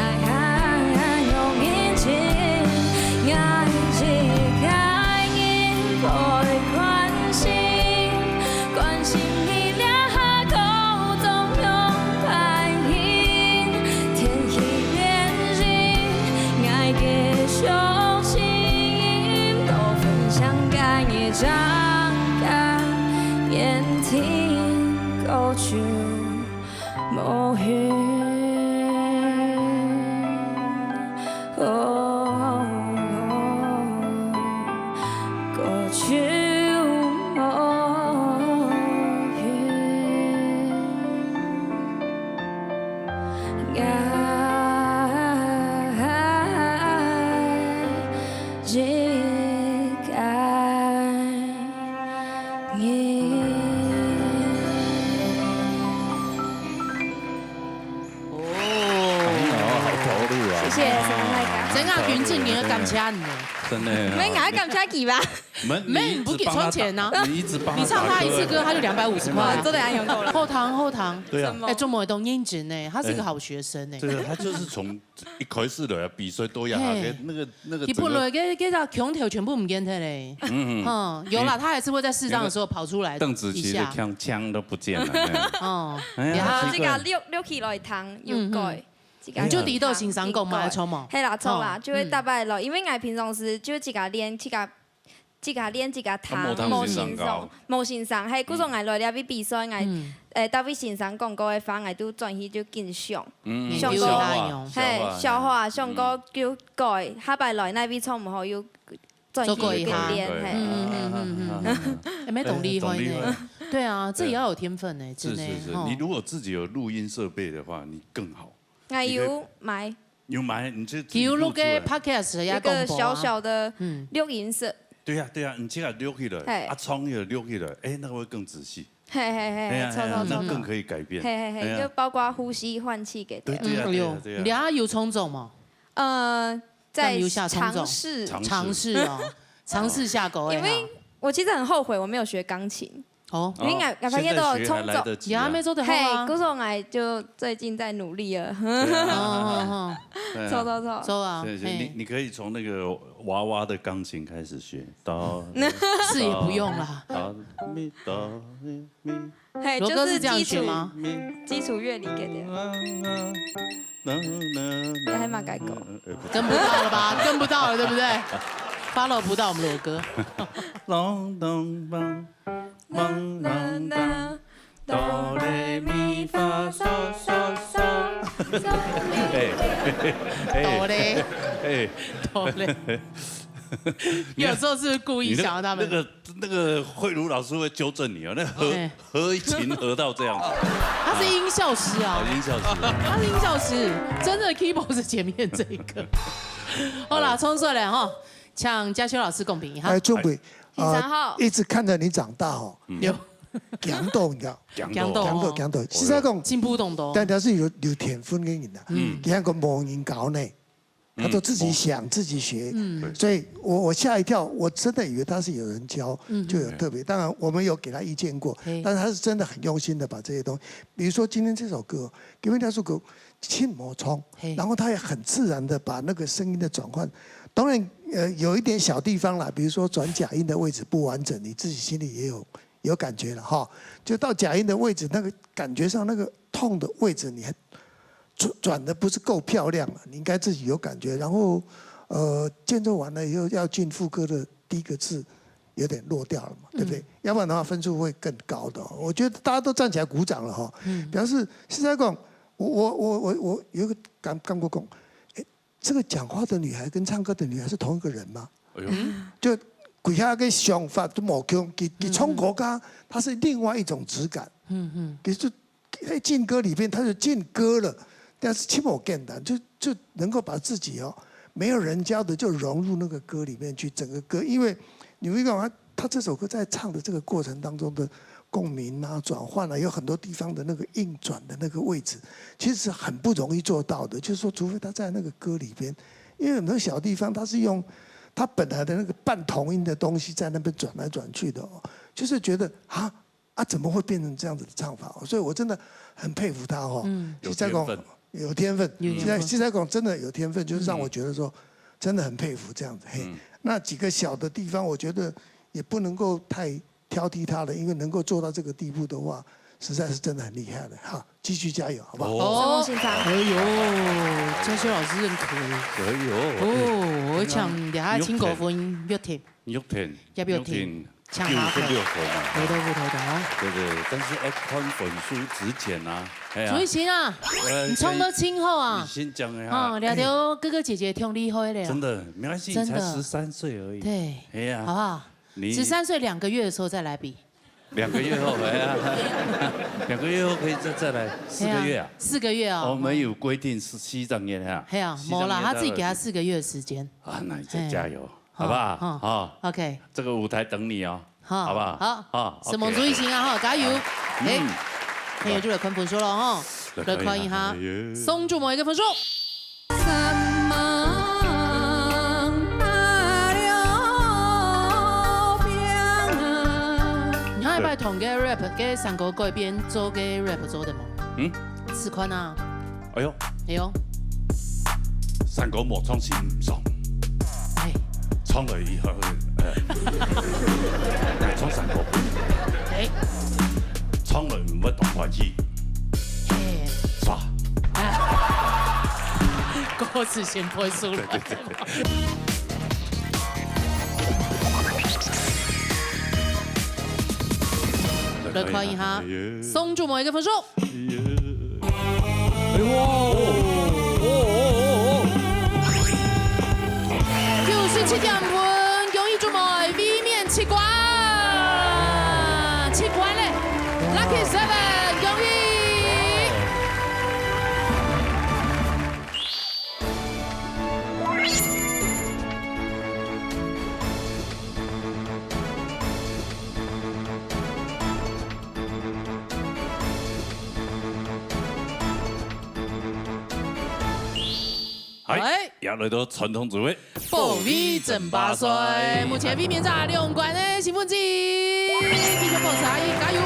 恁樣殷勤，𠊎一个人會關心。 關心你這下過到樣般形，天氣變冷，𠊎个小心，都分享該夜唱歌，年輕歌手無形。 哦，好投入啊！謝謝，謝謝大家。真个，云正，你要感謝你。真的。没，你还感謝佢吧？没，没，你不给充钱呢。你一直帮你唱他一次歌，他就两百五十块。做得恁樣夠了。後堂，後堂。对啊。哎，鍾梅東認真呢，他是一個好學生呢。对，他就是从一开始的比赛都要他嘿那个那个佢本來个个只腔調全部毋見忒咧，嗯嗯，嗯，有啦，他還是會在適當的時候跑出來鄧紫棋的一下，腔腔都不见了。哎呀哦，哎呀然後自家錄錄起來聽，有改，自家你就知道欣賞講嘛，係無？係啦，錯啦，哦就會搭擺咯，因為𠊎平常時就自家練，自家自家練，自家聽，啊無聽無欣賞欣賞，無欣賞，係，故所𠊎來這位比賽，𠊎嗯，誒，搭位欣賞講過个話，𠊎都轉去就緊想，嗯就想過那樣係，消化，想過就改，下擺來哪位唱毋好又轉去又緊練，對係。嗯嗯嗯嗯嗯，哎，梅東厲害呢。對啊，這也要有天分呢，真的。是是是，吼你如果自己有錄音设备的话，你更好。𠊎有買，有買，你就佢有錄个podcast也一個小廣播啊。小的嗯，錄音室，对呀对呀，你自己錄起嘿來，啊，唱也錄起來，哎，那個會更仔細。嘿嘿嘿，哎呀，錯錯錯錯。哎呀那更可以改變。嘿嘿嘿，哎呀就包括呼吸、換氣給他对。对呀嗯对呀对呀。你還有創作嗎？呃，在有下創作嘗試，嘗試嘗試哦，嘗試下歌哎。因為我其實很後悔我沒有學鋼琴，哦，因為𠊎𠊎發現到有創作，現在學還來得及啊也還沒做得好嘿，啊。故所𠊎就最近在努力了，對啊哦哦對啊錯錯錯，走啊，是是，嘿你你可以從那個娃娃的鋼琴開始學，哆是也不用啦。哆咪哆咪咪嘿，羅哥是這樣就是基礎，學嗎？咪基礎樂理給的。啦啦啦啦，也還蠻改過呃，不跟不到了吧？跟不到了，對不對？follow 不到我們羅哥。啷當梆，啷啷當，哆来咪发嗦嗦嗦。哎哆来哎，哆来，有時候是不是故意想要他們？你那个那个慧茹老師會糾正你哦，那合哎合琴合到這樣子，他是音效師啊啊，，音效師。他是音效師，真正的 keyboard 是前面這一個。好啦，衝出來哈，請嘉修老師公平一下哎，。總歸欣賞好啊，一直看著你長大吼，有強到你知道，強強到強到強到，實在講，進步當多。但但是有有天分个人啊，嗯你看个無人教呢，他都自己想、自己学。嗯。所以我，我吓一跳，我真的以为他是有人教，嗯。就有特别。当然，我们有给他意见过，嘿。但是他是真的很用心地把这些东西，比如说今天这首歌，今天这首歌，轻魔冲，嘿。然后他也很自然地把那个声音的转换，当然，呃，有一点小地方啦，比如说转假音的位置不完整，你自己心里也有，有感觉了哈。就到假音的位置，那个感觉上那个痛的位置，你还转，转得不是够漂亮了，你应该自己有感觉。然后，呃，间奏完了以后要进副歌的第一个字，有点落掉了嘛，对不对？嗯。要不然的话分数会更高的哦。我觉得大家都站起来鼓掌了哈，嗯。表示实在讲，我，我，我，我，我有一个感，感觉讲，诶，这个讲话的女孩跟唱歌的女孩是同一个人吗？哎呦。就佢个想法都无共，佢，佢唱歌个，嗯，嗯。它是另外一种质感。嗯，嗯。可是在劲歌里面，他就劲歌了，但是这么简单，就，就能够把自己哦，没有人教的就融入那个歌里面去，整个歌，因为你会看他，他这首歌在唱的这个过程当中的共鸣啊、转换啊，有很多地方的那个硬转的那个位置，其实是很不容易做到的。就是说，除非他在那个歌里边，因为很多小地方他是用他本来的那个半同音的东西在那边转来转去的哦，就是觉得啊，啊，怎么会变成这样子的唱法哦？所以我真的很佩服他哦。嗯。实在讲，有天分。有天分。有天分。实在，实在讲，真的有天分，就是让我觉得说，嗯。真的很佩服这样子。嘿，嗯。那几个小的地方，我觉得也不能够太挑剔他了，因为能够做到这个地步的话，实在是真的很厉害了哈。继续加油，好不好？哦。成功先生。哎呦，嘉修老师认可耶。哎呦。哦，我想等下请高分约定。 玉婷，叶玉婷，玉婷，抢答分。九十六分啊。回头不头的啊。对，对，但是要看分数之前啊，哎呀。所以行啊，呃，你唱得真好啊。你先讲一下。哦，两条哥哥姐姐挺厉害的啊。真的，没关系，你才真的。十三岁而已。对。哎呀，好不好？你十三岁两个月的时候再来比。两个月后，哎呀，两个月后可以再，再来，四个月啊。哎呀，四个月啊。我们有规定是西藏月啊。哎呀，西藏月没啦，他自己给他四个月的时间。啊，那你再加油。哎。 好不好？好，好。OK。这个舞台等你哦，好，好不好？好。好，沈梦竹一行啊，OK。哈，加油。好。哎，嗯。朋友就来看分数了哈，来看一下，来看一下。宋仲谋一个分数。你下一擺同个rap，个山歌改編做个rap做得無？嗯？試看啊。 哎呦，哎呦。山歌無唱心毋爽，哎。唱了以後，呃，來唱山歌。哎。唱了毋會當歡喜。哎。煞。哎。歌詞先背出來。對，對，對，對。來看一下，哎呀。宋仲謀一个分數。 哎呦，哦，哦，哦，哦。九十七點分，恭喜仲謀衛冕七關，七關咧，Lucky Seven，恭喜！ 嗨，哎。也來到傳統組位。保衛爭霸賽，目前衛冕者兩關个興奮劑，繼續保持下去，加油！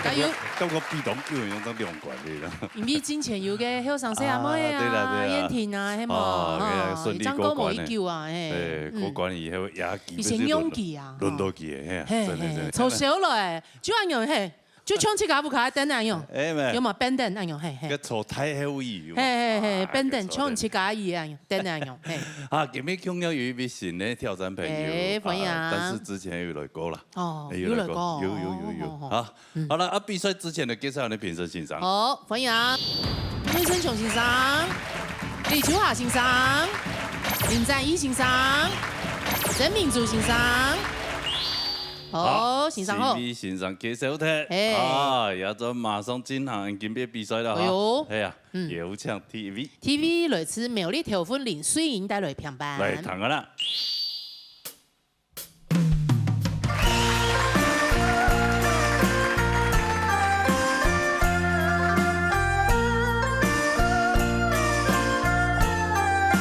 加油！感覺，感覺比當久用到兩關个啦。因為進前有个後生細阿妹啊，啊，對啦，對啦。燕婷啊，係無？哦，吼，對啦，順利過關个。張國謀已久啊，嘿。哎，嗯。過關以後也基本上以前勇氣啊，輪到佢个，嘿，嘿，真的，嘿，真的。從小來，就恁樣，嘿。 就像自家屋下个凳仔樣，哎，咩。有無？板凳恁樣，嘿，嘿。該坐太后椅有無？嘿，嘿，嘿，啊，板凳該坐像自家椅仔樣，凳仔樣，嘿。啊，今日共樣有一位新的挑戰朋友，哎，歡迎啊。啊，但是之前有來過啦。哦，哎，有來過，有來過，有，有，有，有。哦，哦，哦。啊，嗯。好了，啊，比賽之前呢，介紹你評審先生。好，歡迎啊，魏生雄先生、李秋霞先生、林展義先生、曾明珠先生。 好，先生好。四位先生介紹忒，哎。啊，這陣馬上進行今晡日比賽了哈。哎喲。哎呀，嗯。有請第一位。第一位來自苗栗頭份林瑞英帶來評判。來，聽下啦。 大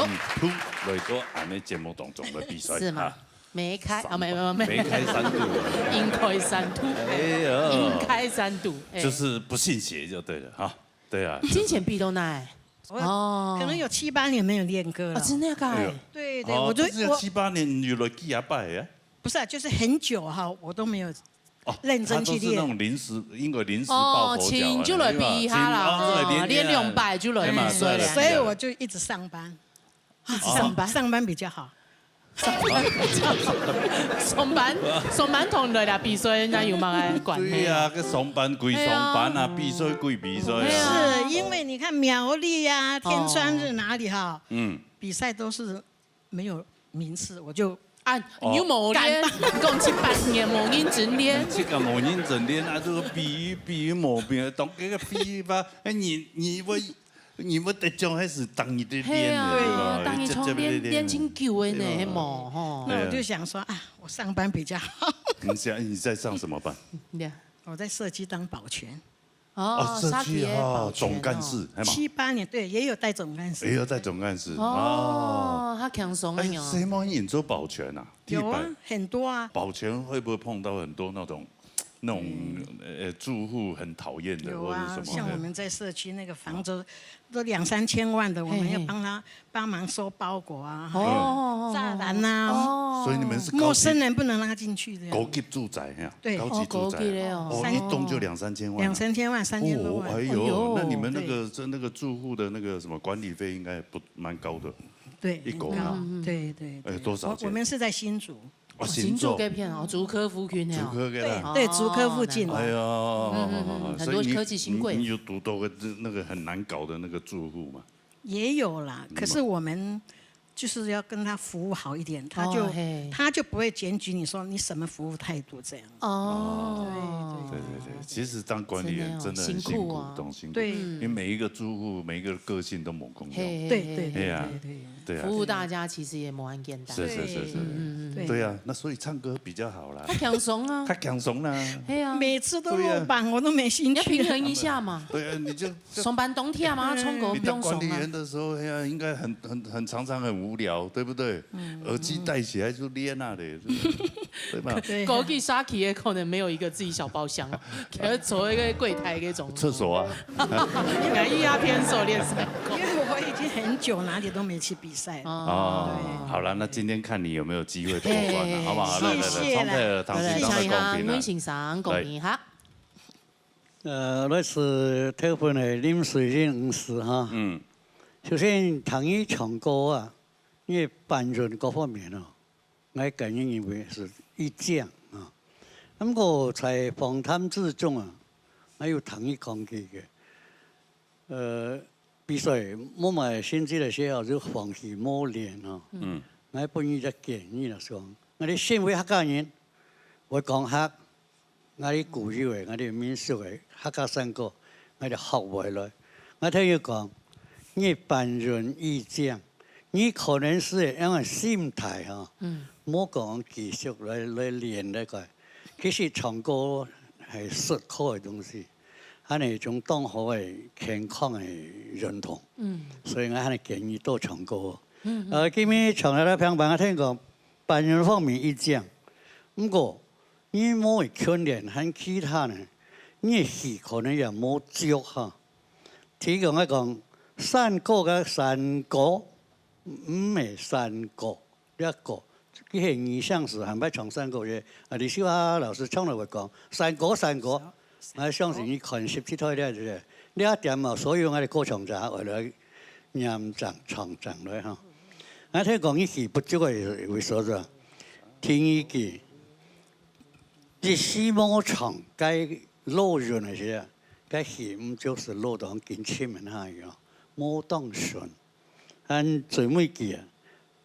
嗯，通来到俺的节目当中的比赛，是吗？哈。梅开啊，没没没，梅开三度了。梅开三度，哎呀，梅开三度，哎，就是不信邪就对了哈。对啊，金钱币都拿。我哦，可能有七八年没有练歌了。哦，真的假的？哎呦，对对，哦，我就不是有七八年有来几下拜啊？不是啊，就是很久哈，我都没有哦，认真去练。他都是那种临时，因为临时抱佛脚啊，哦，请就来比一下啦，对吧？请，哦，这个练练啊，练两拜就来比赛了。哎嘛，对了，所以我就一直上班。 上班，上班比较好。上班，上班同來啦，比賽哪有麼个關係？對啊，个上班歸上班啊，比賽歸比賽啊。是因為你看苗栗啊、天穿日哪裡哈，嗯，比賽都是沒有名次，我就啊，你又無練，講七八年無認真練。七个無認真練啊，這个比比無比，當這个比吧，哎，你你會 你會得獎還是當日的練的，係啊，對吧？當日從練，練真久的呢，係無？吼。那我就想說啊，我上班比較好。你想，你在上什麼班？對啊。我在社區當保全。哦，社區哦，社區的保全哦。總幹事，係嘛？七八年，對，也有帶總幹事。也有帶總幹事，哦，哦。較輕鬆的哦。哎，誰沒有做保全啊？有啊，替補。很多啊。保全會不會碰到很多那種 那種，嗯。呃，住戶很討厭的，有啊，或者什麼的。像我們在社區那個房子都兩三千萬的，我們要幫他，嘿嘿。幫忙收包裹啊，哦，還有哦，哦，哦。柵欄啊，哦。所以你們是高級，陌生人不能讓他進去這樣。高級住宅呀，對。高級住宅。哦，高級的哦。哦，三，一棟就兩三千萬啊。兩三千萬，三千多萬。哦，哎呦，哎呦。那你們那個，對。那個住戶的那個什麼管理費應該不，蠻高的。對，一棟啊。很高，嗯，嗯。對，對，哎，對。多少錢？我，我們是在新竹。 哦，哦，新竹。新竹該片哦，竹科附近的哦。竹科該啦。對，對，竹科附近。哦，哎呀，嗯，嗯，嗯，很多科技新貴。所以你，你，你有堵到个，那個很難搞的那個住戶嗎？也有啦，嗯。可是我們就是要跟他服務好一點，他就，哦，嘿。他就不會檢舉你說你什麼服務態度這樣。哦。對，對，對，對，對。其實當管理員真的很辛苦，真的很辛苦哦，辛苦啊。對。因為每一個住戶，每一個個性都無共樣。嘿，嘿，對，對，嘿。對，哎呀，對，對。 對啊。服務大家其實也無恁簡單。是，是，是，是。嗯，嗯，嗯。對。對啊，那所以唱歌比較好啦。較輕鬆啊。較輕鬆啦。嘿啊。每次都落榜，對啊。我都沒興趣。你要平衡一下嘛。對啊，你就，就上班當忝嘛，唱歌毋用爽啊。你當管理員的時候，哎呀，應該很，很，很常常很無聊，對不對？嗯。耳機戴起來就練啊的，是不是？對吧？對啊。高級社區的可能沒有一個自己小包廂，可能坐一個櫃檯那種。廁所啊。 𠊎一下偏手練三个。因為我已經很久哪裡都沒去比賽了。哦，對。好了，那今天看你有沒有機會破關了，嘿，好不好？來，來，來，謝謝啦。重新來，重新來，來，來，公平啊。請一下，溫先生，公平哈。來。呃，來自頭份的林水英女士哈。嗯。首先，聽你唱歌啊，你个表演各方面哦， 𠊎個人認為係一將啊。毋過在訪談之中啊，𠊎有聽你講起个，呃，比賽無麼个成績个時候就放棄無練啊。嗯。𠊎分你一個建議啦，講，𠊎兜身為客家人，會講客， 𠊎兜固有个，𠊎兜民俗个客家山歌，𠊎兜學會來。𠊎聽佢講，你表演一將，你可能係恁樣个心態吼，嗯。莫講繼續來，來練這個。其實唱歌係食苦个東西，還係一種當好个健康个運動。嗯。所以𠊎還係建議多唱歌。嗯，嗯。呃，今日唱了平板，𠊎聽講，表演方面一將，毋過 你無去訓練還其他呢，你个戲可能也無足哈。提供來講，山歌个山歌，毋係山歌，這歌，佢係二聲字，還毋係唱山歌个。啊，李秀華老師唱了會講，山歌，山歌。𠊎相信你看十七台了，這個，這一點嘛，所有𠊎个歌唱者會來念正唱正來哈。𠊎聽講你戲不足个為所在。第二句， 一時無唱該落韻个時啊，該戲毋就係落到緊深下去哦，無當順。還最尾句啊，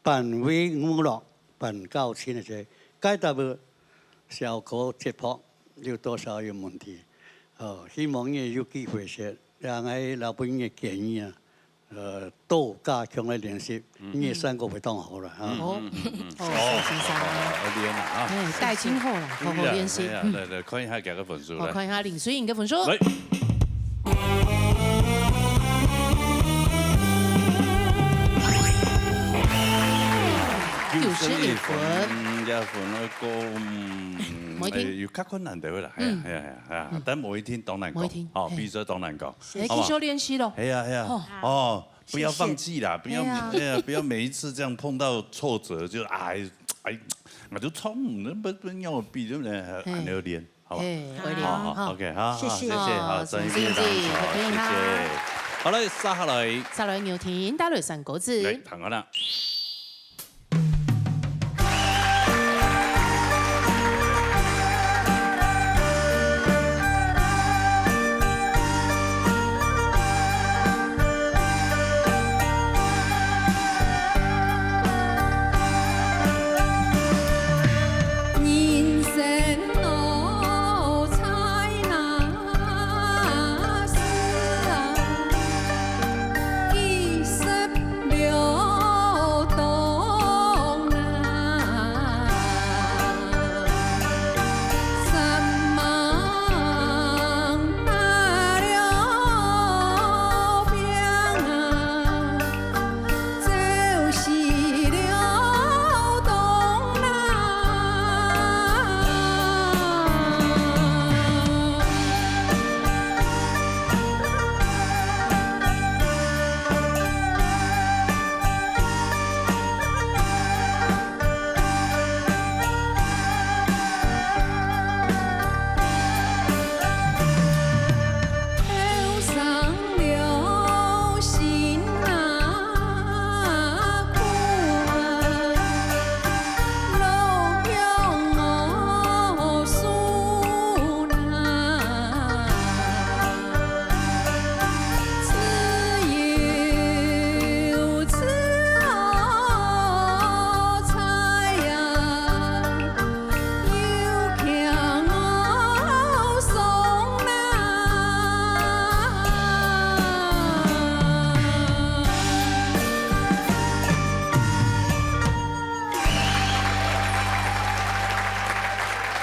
半為娛樂，半教情个時，該搭个效果節拍有多少有問題。哦，希望你有機會時，讓𠊎老朋友建議啊， 呃，多加強來練習，嗯。你个山歌會當好了哈。好，嗯，嗯，嗯，嗯。好，謝先生。哦，好，好，好，練啊，啊。哎，帶進好了，好好練習。對啊，對啊，嗯。來，來，看一下佢个分數，好，來。看一下林水英个分數。來。九十一分。九十一分，這分个歌，嗯，無一定。哎，有較困難个啦，係啊，嗯。係啊，係啊，係啊，嗯。但無一定當難講，無一定，哦，係。比賽當難講，哎，好不好？繼續練習咯。係啊，係啊，哦。哦，不要放棄啦，不要，係啊。哎呀，不要每一次這樣碰到挫折就，哎，哎，我就衝，那不，不要比，對不對？係。恁樣練。 好不好？嘿，好，好，好，好。OK，好，好，謝謝。謝謝，好，哦，再見，謝謝，謝謝。好，謝謝。好了，接下來。接下來，有請大雷山歌子。來，聽好了。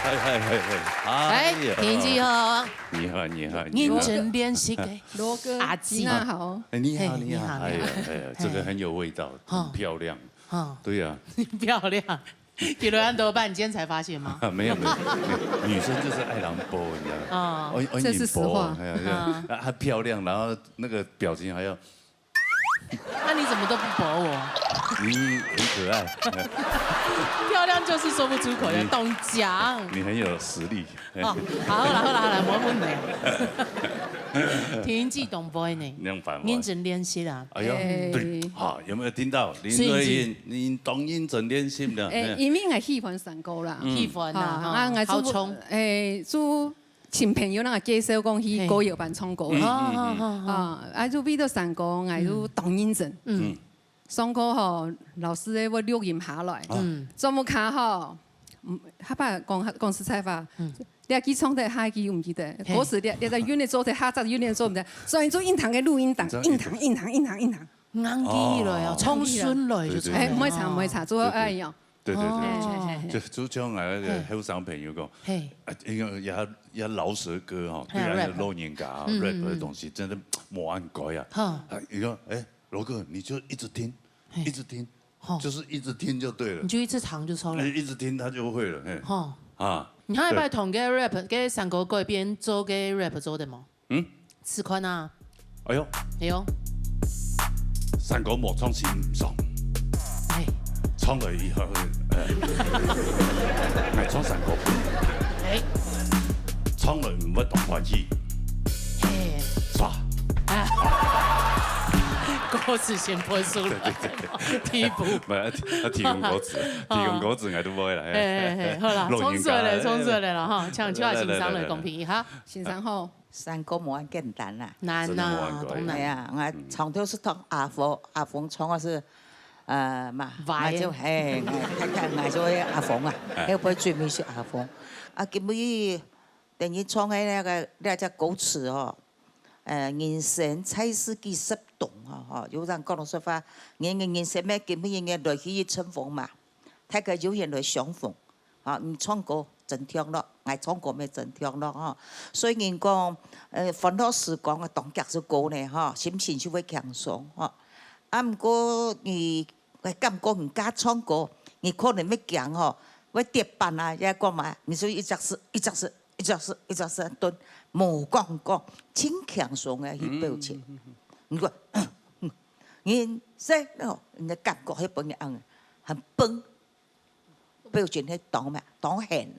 嗨，嗨，嗨，嗨。哎，哎呀。天氣好。你好，你好，你好。認真練習个。羅哥，阿姊。你好。哎，你好，嘿，你好。你好，哎呀，你好。哎呀，这个很有味道，哈。很漂亮。哈。对呀。漂亮。给了很多半，你今天才发现吗？没有，没有，没有。女生就是爱狼狈，你知道吗？哦。哦，哦，这是实话。哎呀，对。啊。啊，她漂亮，然后那个表情还要那你怎么都不驳我？你很可爱。漂亮就是说不出口，要懂讲。你很有实力。哦，好啦，好啦，好啦，没问题。天气当好呢，那样反话。认真练习啦。哎呦，哎。对，好，有没有听到？林瑞英，你当认真练习了。哎，嘿。因为我喜欢唱歌啦。嗯。喜欢啦，啊，哈，啊，我就，好冲。哎，就 请朋友那个介绍讲去歌谣班唱歌。嘿。嗯，嗯，嗯。哦，哦，哦。啊，啊，就为了唱歌，啊，嗯。就当认真。嗯。嗯。上课吼，老师咧会录音下来。嗯。做么卡吼，嗯，他爸讲，讲实在话，嗯。你还记唱得下一句毋记得，嘿。歌词你，你在音乐做得下，在音乐做毋得，所以就硬糖个录音档，你知道硬糖，硬糖，硬糖，硬糖。硬记落哦。啊，冲顺落就对，对，对。哎，毋会差，哦。毋会差，做好哎哟。对，对，对。哦。嘿，嘿，嘿，嘿。就，就像俺那个嘿。后生朋友讲，嘿。啊，因为也，也饶舌歌吼，嘿，对俺的，rap。老人家啊，嗯，嗯，rap的东西真的无恁改啊。哈。啊，你说，哎，罗哥，你就一直听，嘿。一直听，吼。就是一直听就对了。你就一直唱就出来。哎，一直听他就会了，嘿。吼。啊，你下一拜同个rap，个山歌改编做个rap做得无？ 嗯？试看啊。哎呦。哎呦。山歌无唱先毋爽。哎。唱了以后，呃，来唱山歌。哎。唱了毋会当欢喜。嘿。煞。啊。歌词先背出来。对，对，对。第一步。没有，要提供歌词，提供歌词，俺都不会了。哎，哎，哎，好啦，老人家，冲出来，哎，冲出来了哈，请，请先生来公平一下。先生好。 山歌無恁簡單啦。难啊，真的無恁簡單。当难。哎呀，我唱都是同阿峰，阿峰唱个是，呃，嘛，歪的。我就，嘿，我看看，我就会阿峰啊，哎。会不会最尾是阿峰？啊，今日等于唱的那个，那叫歌词哦，呃，人生在世几十冬啊，吼，有人讲个说法，人个人生咩，今日人个来去一阵风嘛，大家有缘来相逢。 啊，你唱歌真暢咯，𠊎唱歌乜真暢咯吼。所以人講，呃，歡樂時光啊，當遽就過呢吼，心情就會輕鬆吼。啊，毋過你，𠊎感覺人家唱歌，你可能會驚吼，會跌板啊，也幹嘛，你就一隻手、一隻手、一隻手、一隻手蹲，無講講，真輕鬆个去表情。你講，你說哦，你的感覺，迄本人很崩，表情迄當咩，當現。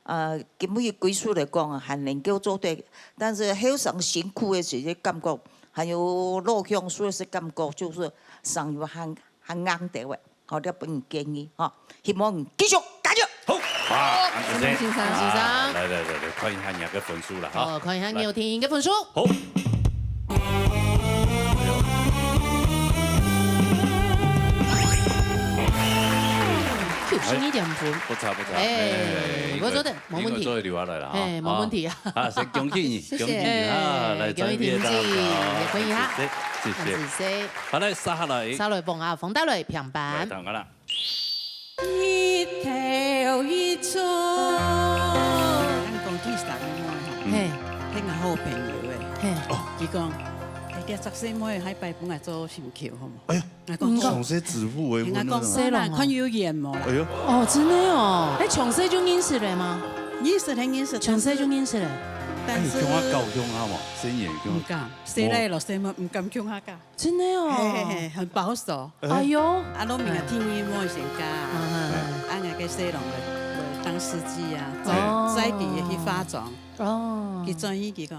呃，根本佢技術來講啊，還能夠做得，但是後生辛苦的時節感覺，還有老鄉說是感覺，就是生活還還硬的喂。 好，這分你建議哈，希望你繼續加油。好，啊，先生，先生，先生。啊，來來來來，看一下你个分數了哈。哦，看一下你有聽个分數。好。九十二點分。不差不差。哎，哎，我覺得無問題。因為做得留下來了哈。哎，無問題啊。啊，先恭喜你，謝謝。恭喜你啊！來，恭喜你，掌聲，也恭喜他。謝謝，謝謝。好，謝謝。好，來，接下來。接下來，幫啊，放大來，平板。來，看看啦。 一頭一出。咱講第三个妹吼，嘿。係𠊎好朋友个。嘿。佢講，哎，這十歲妹下擺分𠊎做心臼，好無？哎呀，𠊎講好。強勢指腹為婚啊。𠊎講，細人哦。看有緣無啦。哎喲，哦，真的哦。哎，強勢就認識了嗎？認識了，認識了。強勢就認識了。但是，哎，共下交往下無？生意共下。毋敢，細倈咯，細妹毋敢共下交。 真的哦。嘿嘿嘿，很保守。哎喲，啊，攏明天天莫先嫁，嗯嗯嗯。啊，𠊎个細郎个，个當司機啊，哦。載佢个去化妝。哦。佢轉去佢講，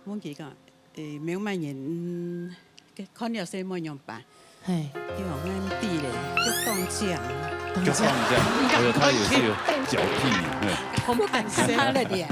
問佢講，誒，沒有賣人，嗯，看了細妹樣般？嘿。佢講，𠊎毋知咧，就當靚。當靚。就當靚，哎喲，他也是有腳癖，嗯。不敢看他的臉。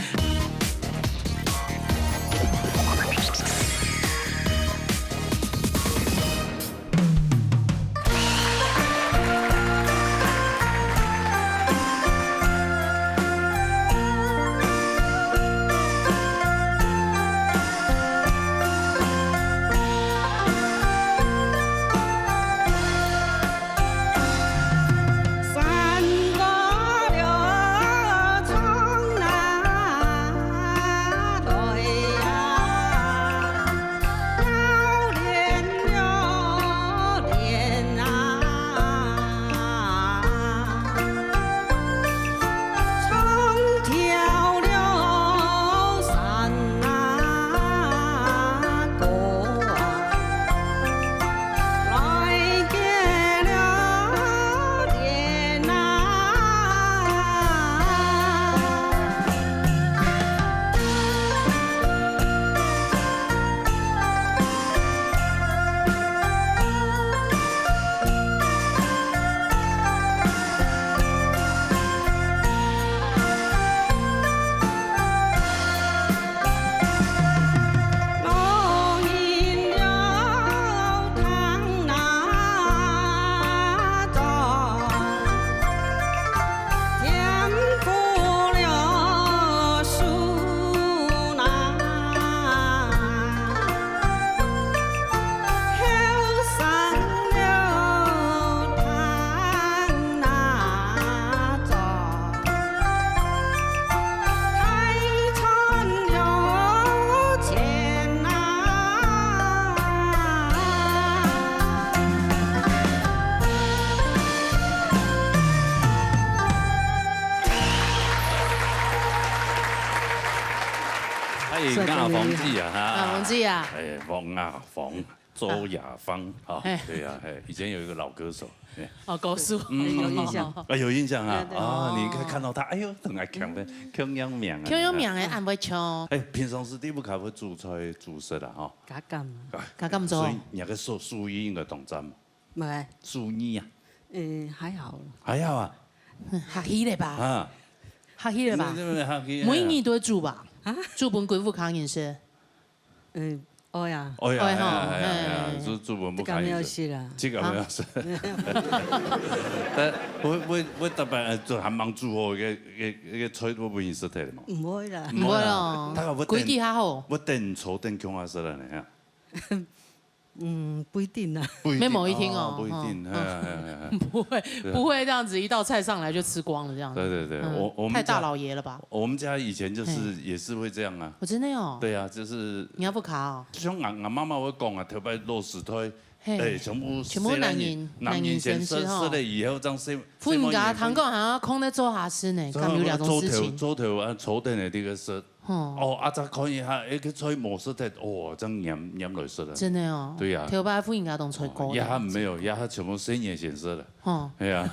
哎，雅芳姐啊，哈。雅芳姐啊。哎，黃雅芳，周雅芳，哈，嘿。對啊，嘿，以前有一個老歌手，嘿。哦，歌手。嗯，有印象。啊，有印象啊。對，對。啊，你看，看到他，哎喲，很愛唱的，共樣名啊。共樣名的，恁會唱。哎，平常時你屋下會煮菜煮食啦，哈。較敢啊。啊，較敢做。所以你那個手，手藝應該當讚。 無欸。手藝啊？欸，還好啦。還好啊？嗯，客氣了吧？啊。客氣了吧？你們，你們客氣啊。每日都會煮吧？啊？煮分歸屋下人食。嗯，會啊。會啊，會吼，會啊，會啊，會啊，嘿。煮，煮分屋下人食。這個無愛食啦。這個無愛食。啊。但會，會，會逐擺，呃，就還吂煮好，該，該，該菜都分人食忒了嘛。毋會啦。毋會哦，大家會等，規矩較好。會等坐等共下食了呢，啊。 嗯，不一定啊。不一定，沒某一定哦，哦，不一定，哦，嘿啊，嘿啊，嘿啊。不會，對啊。不會這樣子一道菜上來就吃光了這樣子。對，對，對，嗯，我，我們家，太大老爺了吧？我們家以前就是，嘿。也是會這樣啊。哦，真的哦？對啊，就是，你要不卡哦？就像俺，俺媽媽會講啊，頭擺落屎堆，嘿，哎，全部全部男人，細男人，男人先食，男人先食吼。食了以後，這樣細，婦人家，細妹也會，聽講還要空在做下事呢，做，敢有這種事情？做頭，做頭啊，坐等的這個事。吼。哦，啊，再看一下，哎，去吹模式的，哦，這樣黏，黏落去了。真的哦。對呀。頭擺婦人家當吹高的。也還沒有，也還全部細人先食了。吼。哎呀。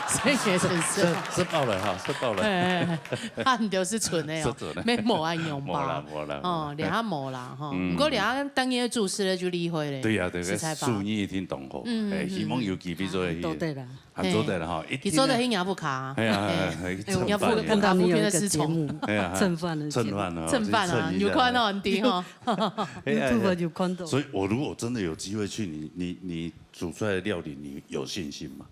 細人先食。食，食飽了哈，食飽了。哎，哎，哎，啊，你就是純的哦，是純的。沒無恁樣吧？無啦，無啦，哦，無啦。這下無啦，吼。嗯。不過這下當然注射了就厲害了。對呀，對，食菜包。手藝一定當好。嗯，哎，嗯，希望有機會做下去。嗯。啊，做得啦。啊，做得了哈，一定。佢做得去雅布卡。哎呀，哎，哎，哎，去哎，我看到你有一個節目，蹭飯的。哎呀，哎，蹭飯的節目。哎呀，哎呀。蹭飯啊，去蹭一下。有看到很低哈。哎呀，哎呀。YouTube有看到。所以我如果真的有機會去，你，你，你煮出來的料理，你有信心嗎？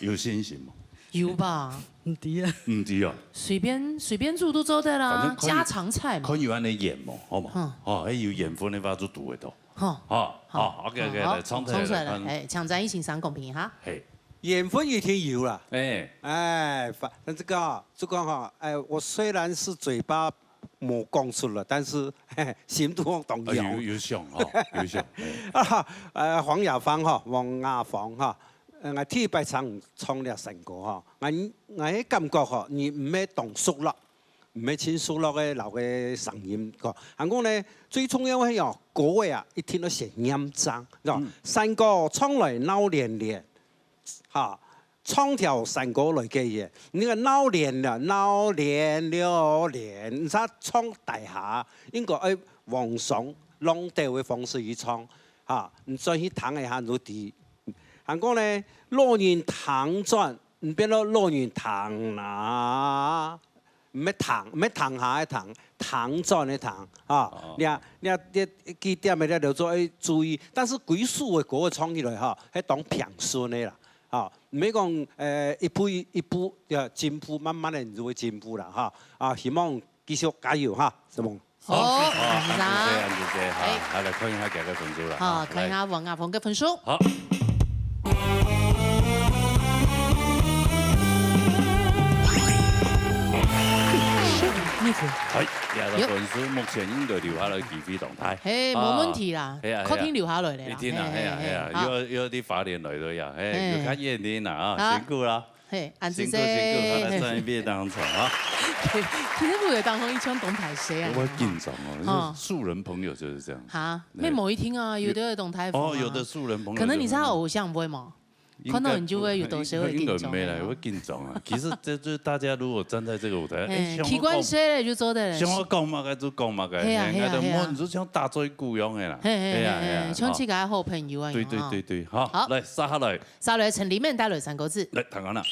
有信心嗎？有吧？毋知啊。毋知啊。隨便，隨便煮都做得啦，反正可以，家常菜嘛。可以按呢演嘛，好嘛？嗯。哦，哎，有緣分的話就煮會到。好。好，好，OK，OK，好，來，唱出來，唱出來了，來，看。哎，搶佔一行三公平哈。嘿。緣分一定有啦。哎。哎，反，那這個啊，就講哈，哎，我雖然是嘴巴無講出來，但是，嘿，心肚當有。啊，有，有想哈，有想，哎。啊，呃，黃雅芳哈，黃雅芳哈， 呃，𠊎第一擺唱，唱這山歌吼，𠊎，𠊎个感覺吼，你毋係當熟絡，毋係盡熟絡个老个聲音歌。還過呢，最重要个係哦，歌个啊，一定要先驗證，是吧？嗯。山歌唱來鬧連連，哈，唱條山歌來个耶，你个鬧連了，鬧連了連，你再唱大下，應該愛往上浪兜个方式去唱，哈，你轉去聽一下，你就知。 還過呢，老人聽轉，毋變做老人聽啦，毋係聽，毋係聽下个聽，聽轉个聽，哈。哦。你啊，你啊，你幾點个你就做愛注意，但是歸首个歌唱起來哈，係當平順个啦，哈，毋係講，呃，一步一，一步，要進步，慢慢个你就會進步啦，哈。啊，希望 繼續加油哈，承蒙。好，好，恁仔細，恁仔細，哈，哎。好，來看一下佢个分數啦，好，哈，看一下王阿峰个分數。來。好。哎，這个分數目前應該留下來機會當大。嘿，無問題啦，啊，係啊，係啊。確定留下來个啦。一定啊，嘿，係啊，係啊，嘿，好。又，又在花蓮來个呀，嘿，嘿。有較遠个啦，啊，好。辛苦啦。 嘿，恁仔細。辛苦，辛苦，好，來上一遍當中啊。其實𠊎有當中一種當歹勢啊。我會緊張哦，哦。就是素人朋友就是這樣。哈，對。無一定啊，有的當大方啊。哦，有的素人朋友可能你是他偶像，不會嗎？應該，看到你就會有多少會緊張啊。應該，應該沒啦，會緊張啊。其實這，這大家如果站在這個舞台，哎，哎，像我講，習慣勢了就做得了。像我講麼个就講麼个，嘿啊，嘿啊，嘿啊。你就像打嘴鼓一樣的啦。嘿，嘿，嘿啊，嘿啊，嘿啊，像自家好朋友啊，對，對，對，對，好，好。來，接下來。 再來，請裡面帶來三個字。來，聽看啊。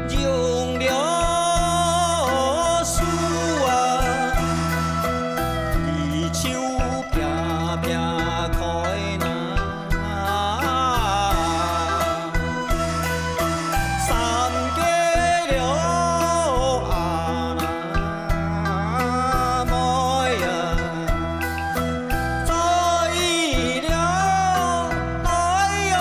用了手啊，你就撇撇開那。三個了啊，那妹啊。 在了，哎喲。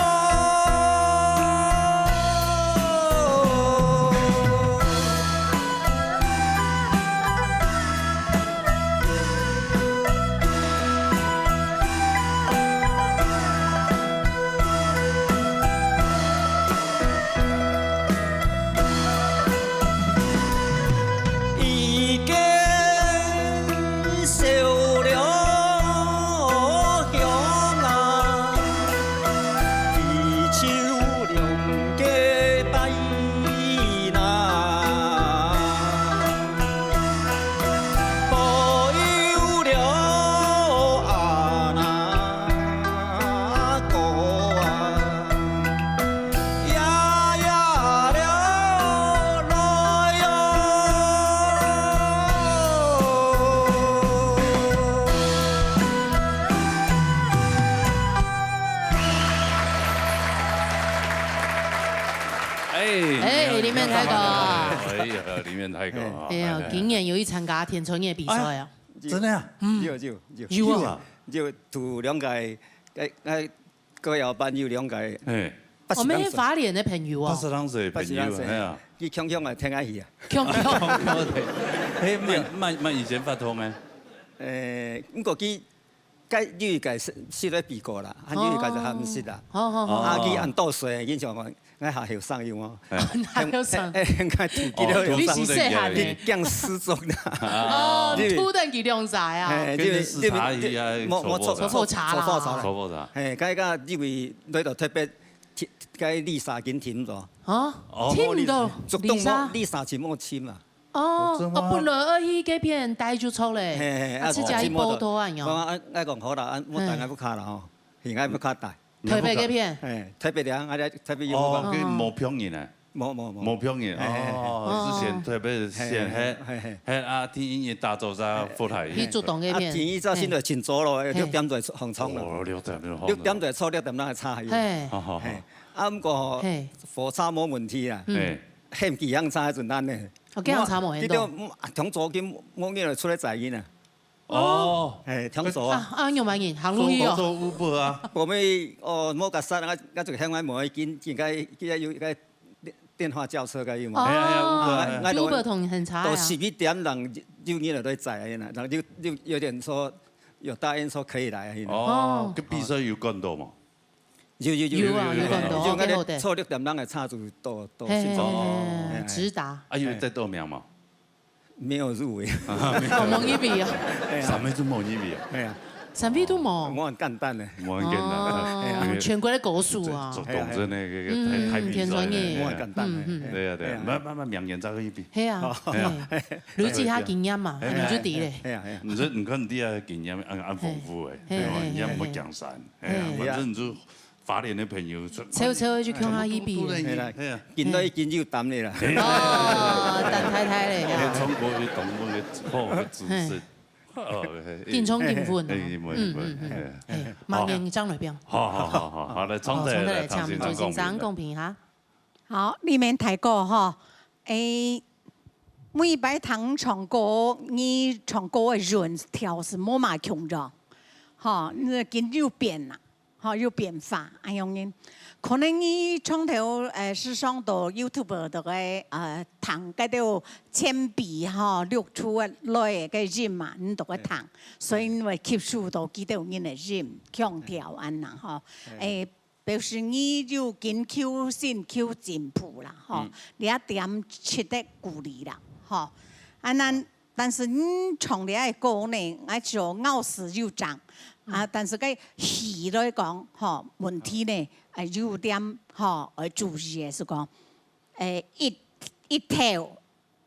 已經燒了香啊，已就兩個拜啦。 保佑了啊那个啊，呀呀了来哟。哎，哎，你们开口。哎呀，裡面太高啊！哎呀，今年有去參加天穿日比賽啊？真的啊？有有有有啊！有讀兩屆，哎哎，歌謠班有兩屆，哎，我們花蓮的朋友啊，八十零歲的朋友，八十零歲，哎呀，佢強強啊，聽下去啊，強強，嘿，蠻蠻蠻以前發通的，誒，毋過佢 該有一屆係，係咧比過啦，還有一屆就還毋識啦。好好好。啊，佢恁多歲，印象講，𠊎還後生有無？還後生。哎，哎，𠊎土雞都後生。你是細漢的。佢驚失蹤啦。哦，你，土等佢兩歲啊。哎，跟你視察一下，你，你，莫，莫錯，錯，錯查啦。錯，錯查啦。錯，錯查。哎，該个因為來到特別，該Lisa緊停咗。啊？哦，停到主動莫，Lisa？Lisa就莫親嘛。 哦，哦，真嗎？哦，本來愛去該片待就著咧，嘿嘿，啊，啊，自家去報到啊，有。講啊，啊，講好啦，啊，莫帶𠊎屋下啦吼，係𠊎屋下帶。台北該片？嘿，台北的啊，啊，台北有哦，哦。佢無朋友呢？無無無。無朋友，嘿嘿嘿。哦，之前特別先嘿，嘿嘿。嘿啊，聽音樂打早茶，佛台。去竹東該片。啊，天一早先就清早咯，嘿。六點鐘就䟘床咯。哦，六點鐘䟘床。六點鐘坐，六點鐘還差還有。嘿。好好好。嘿，啊，毋過吼，嘿。火車無問題啦。嗯。嘿。 喊幾樣車還真難呢。哦，幾樣車無喊到。我，你就，嗯，從早起，我，我出來載人啊。哦。哎，從早啊。啊，啊，有麼人行路去哦？做，做Uber啊。我們，哦，無較散，啊，啊，就喊𠊎無要緊，應該，應該有一個電，電話叫車該有嘛。哦。哎呀，哎呀，Uber，啊，哎呀。啊，就，Uber同很差啊。到十一點，人就，就人都在載啊，然後就，就有點說，有答應說可以來啊。哦，哦。該比賽有趕到無？ 有有有有啊，有有有，有有有，有，有，有，有，有，坐六點鐘个車就到，到現場。嘿嘿嘿，哦。直達。啊，有得到名無？沒有入圍。哦，無入圍啊。哎呀。啥物事無入圍啊？哎呀。啥物事都無。無恁簡單呢。無恁簡單。哦，哎呀。全國个高手啊。做，做當真个，哎呀，哎呀。个，个，太，太比賽了。嗯，天專業。無恁簡單呢。嗯，嗯。哎呀。對啊，對啊，哎呀。慢，慢慢，明年再去比。係啊，哎呀。係。累積下經驗嘛，哎呀，你就知咧。哎呀，哎呀。你這，你看你這經驗，恁，恁豐富誒，嘿，對吧？嘿，嘿，你也毋會驚山。嘿。 哎呀，嘿。反正你就花蓮个朋友出，湊湊去看下去比。哎，係啦，哎呀。緊到已經有膽了啦。哦，膽大大咧，哎，中國有動物个好个知識。嘿。哦，嘿。緊衝緊穩啊。哎，緊穩，緊穩，嗯，嗯，嗯。哎。哎，馬上上來變。好，好，好，好，好，來，哦，重新來，重新來，重新來，重新來公平。公平哈。好，你們大哥吼，哎，每擺聽唱歌，你唱歌个韻調係無麼共樣，吼，你緊有變啦。 吼，有變化，恁樣个。可能你從頭，呃，時常到YouTube个，呃，聽該兜前輩吼，錄出來个音嘛，你都會聽，所以你會吸收到幾兜人个音，腔調恁樣吼。嘿。誒，表示你有緊求新、求進步啦，吼。嗯。這一點值得鼓勵啦，吼。啊，咱 但是你唱這个歌呢，𠊎就咬字有正，啊，嗯。但是該戲來講，吼，問題呢，呃，有點，吼，愛注意个係講，誒，一，一頭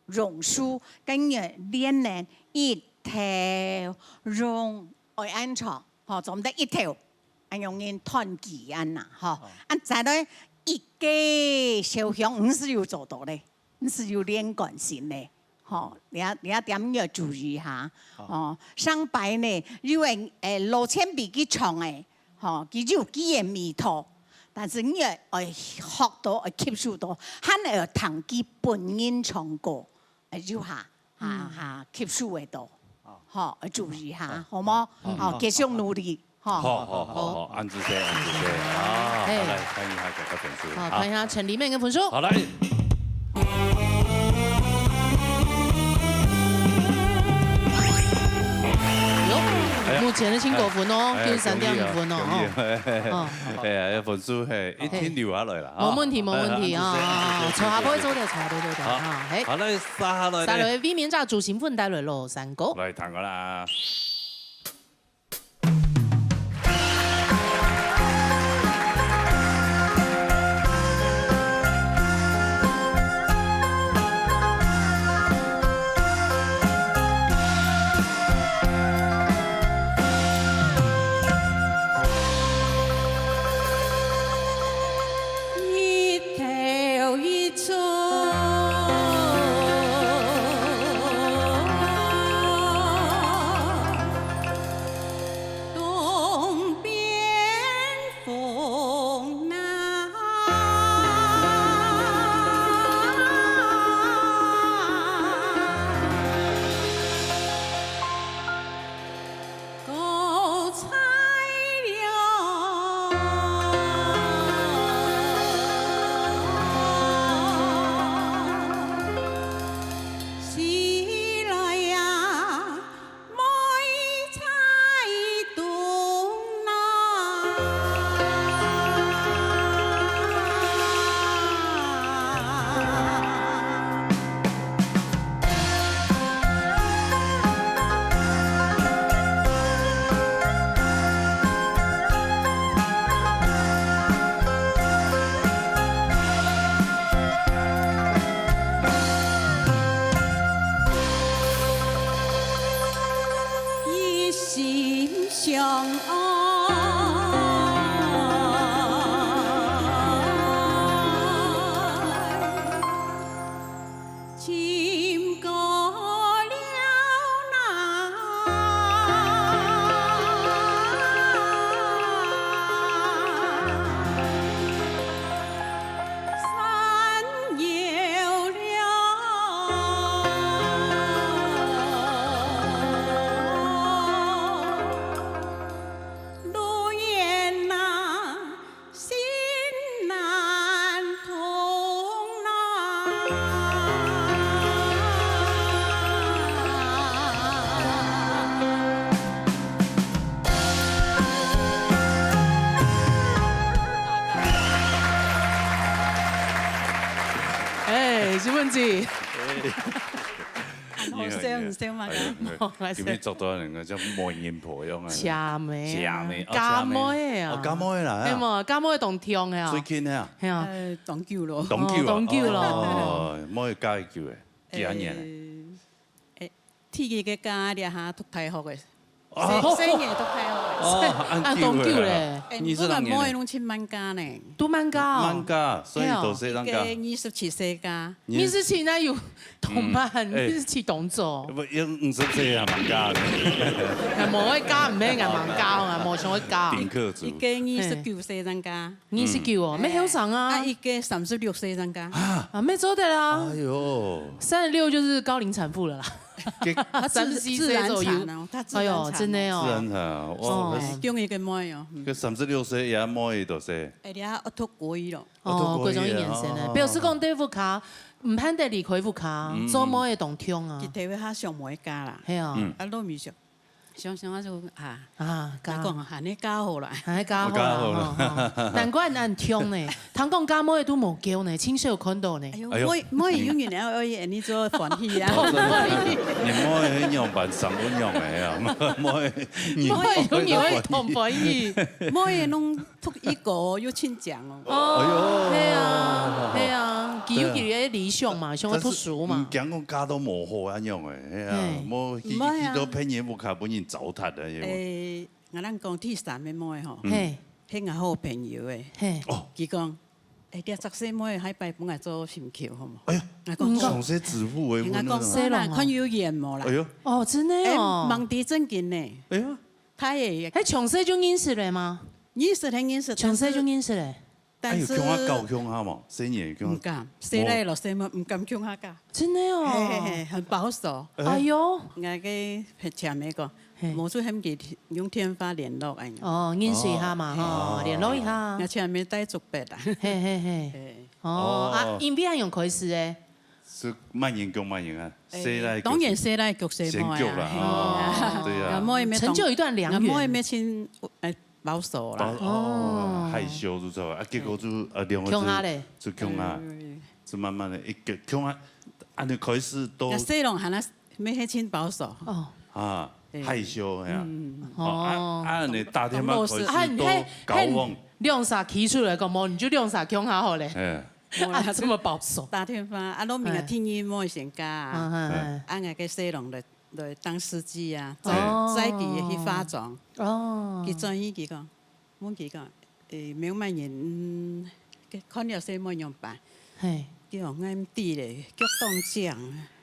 榕樹，跟人連呢，一頭榕，愛恁唱，吼，做毋得一頭，恁樣人斷句恁樣，吼。哦。啊，再來一個小鄉，毋係有做到咧。 你係有連貫性个，吼，這，這點你愛注意下，哦。哦，上擺呢，有个，誒，老前輩佢唱个，吼，佢有佢个味道，但是你愛，愛學到，愛吸收到，還愛聽佢本人唱歌，誒，有下，下，嗯。下吸收會到，哦。吼，愛注意下，哦。好無？哦。好，繼續努力。 吼。好，好，好，好，恁仔細，恁仔細啊！嘿。好，來，看一下這個分數。好，啊。看一下陳立妹个分數。好，來。喲，哎呀。目前个新高分哦，哎呀，九十三點五分哦，恭喜啊，恭喜啊。哦。哎呀，這分數，嘿，一定留下來了啊。無問題，無問題啊。哎呀，恁仔細，恁仔細，坐下背做得，坐下背做得啊，好。嘿。好，來，接下來呢？接下來，衛冕者朱新文帶來嘍，三個。來，聽過啦。問題。好笑，你笑嘛？哎呀，今日做到人家像媒人婆樣啊。車妹啊，車妹，哦，車妹。家妹啊。哦，家妹啦，哎嘛，家妹當暢个啊。最近啊。係啊。呃，當久咯。當久啊，哦，當久咯。哦，妹加幾久誒？幾多年誒？誒，誒，第一个嫁這下讀大學个。 哦。細，細人讀大學。哦，恁久了。恁久咧。誒，毋過妹攏盡慢嫁呢。都慢嫁哦。慢嫁，所以都細人嫁。一个二十七歲嫁。二十七哪有當慢？嗯，誒。二十七當早。毋，有五十歲也慢嫁呢。啊，無愛嫁，毋免啊，慢嫁啊，無想愛嫁。頂客族。一个二十九歲人嫁。二十九哦，嗯。乜後生啊。啊，一个三十六歲人嫁。啊，乜做得啦。哎喲。三十六就是高齡產婦了啦。 佢三十四歲左右。自，自然產哦，佢自然產哦。哎喲，真的哦。自然產啊，哇，哦。哎，中意个妹哦，嗯。佢三十六歲也妹就係。哎，你看，我讀國一咯。哦，國中一年生呢，哦。表示講對屋下，毋盼得離開屋下，嗯，嗯。做妹个當暢啊。佢特別較想妹嫁啦。係啊。嗯。啊，老妹想，想想啊就啊，啊，嫁。來講，還係嫁好啦。還係嫁好啦，嫁好啦。吼，吼。難怪恁暢呢。 聽講嫁妹都無噭呢，盡少看到呢。哎喲，哎喲。妹，妹有人愛，愛你做歡喜啊。哦，真的。你妹彼樣般，生恁樣个啊，妹，你妹有人愛當歡喜。妹攏讀醫科，又盡強哦。哦，哎喲。係啊，係啊，佢有佢个理想嘛，想要讀書嘛。但是，嗯，驚講嫁到無好恁樣誒，係啊，嘿。無，去，毋會啊。去到別人屋下，分人糟蹋了，係無？誒，𠊎等講第三个妹吼，嗯。嘿。係𠊎好朋友誒。嘿。哦。佢講， 誒，這隻細妹下擺分𠊎做心臼好無？哎呀，𠊎講，嗯。上細子父為婚啊。𠊎講，細人啊。看有緣無啦。哎喲。哦，真的哦。誒，問題正經呢。哎呀。佢誒，係從細就認識了嗎？認識，係認識，從細就認識了。但是，哎喲，共下搞共下嘛，細人共下。毋敢，細人咯，細妹毋敢共下搞。真的哦。嘿嘿嘿，很保守。哎喲。𠊎个前面講， 嘿。無就喊佢用電話聯絡恁樣。哦，認識一下嘛，吼，哦。聯絡一下。𠊎前面帶竹筆啊。嘿，嘿，嘿。嘿。哦，啊，哦。因為恁樣開始誒。係慢人逐慢人啊，誒，細人逐當然細人逐細妹啊，先逐啦，嘿啊。哦，對啊。𠊎妹妹當，成就一段良緣。𠊎妹妹親，誒，保守啦。保，哦，哦。害羞就走啊，結果就，呃，兩個就，共下咧。就共下，嗯。就慢慢的，一個共下，恁樣開始都。𠊎細人還啊， 妹係盡保守。哦。啊，對。害羞，係啊。嗯。哦，啊，哦。啊，你打電話開始都交往。啊，你，你兩儕企出來講，無，你就兩儕共下好咧。哎。無啦，啊，這麼保守。打電話，啊，攏明仔，哎。天一妹先嫁啊。嗯，嗯，嗯。啊，𠊎个細人來，來當司機啊，載，哦。載佢去化妝。哦。佢轉去佢講， 問佢講，誒，苗妹人，嗯，看了細妹樣般？嘿。佢講，𠊎毋知咧，腳當癢啊。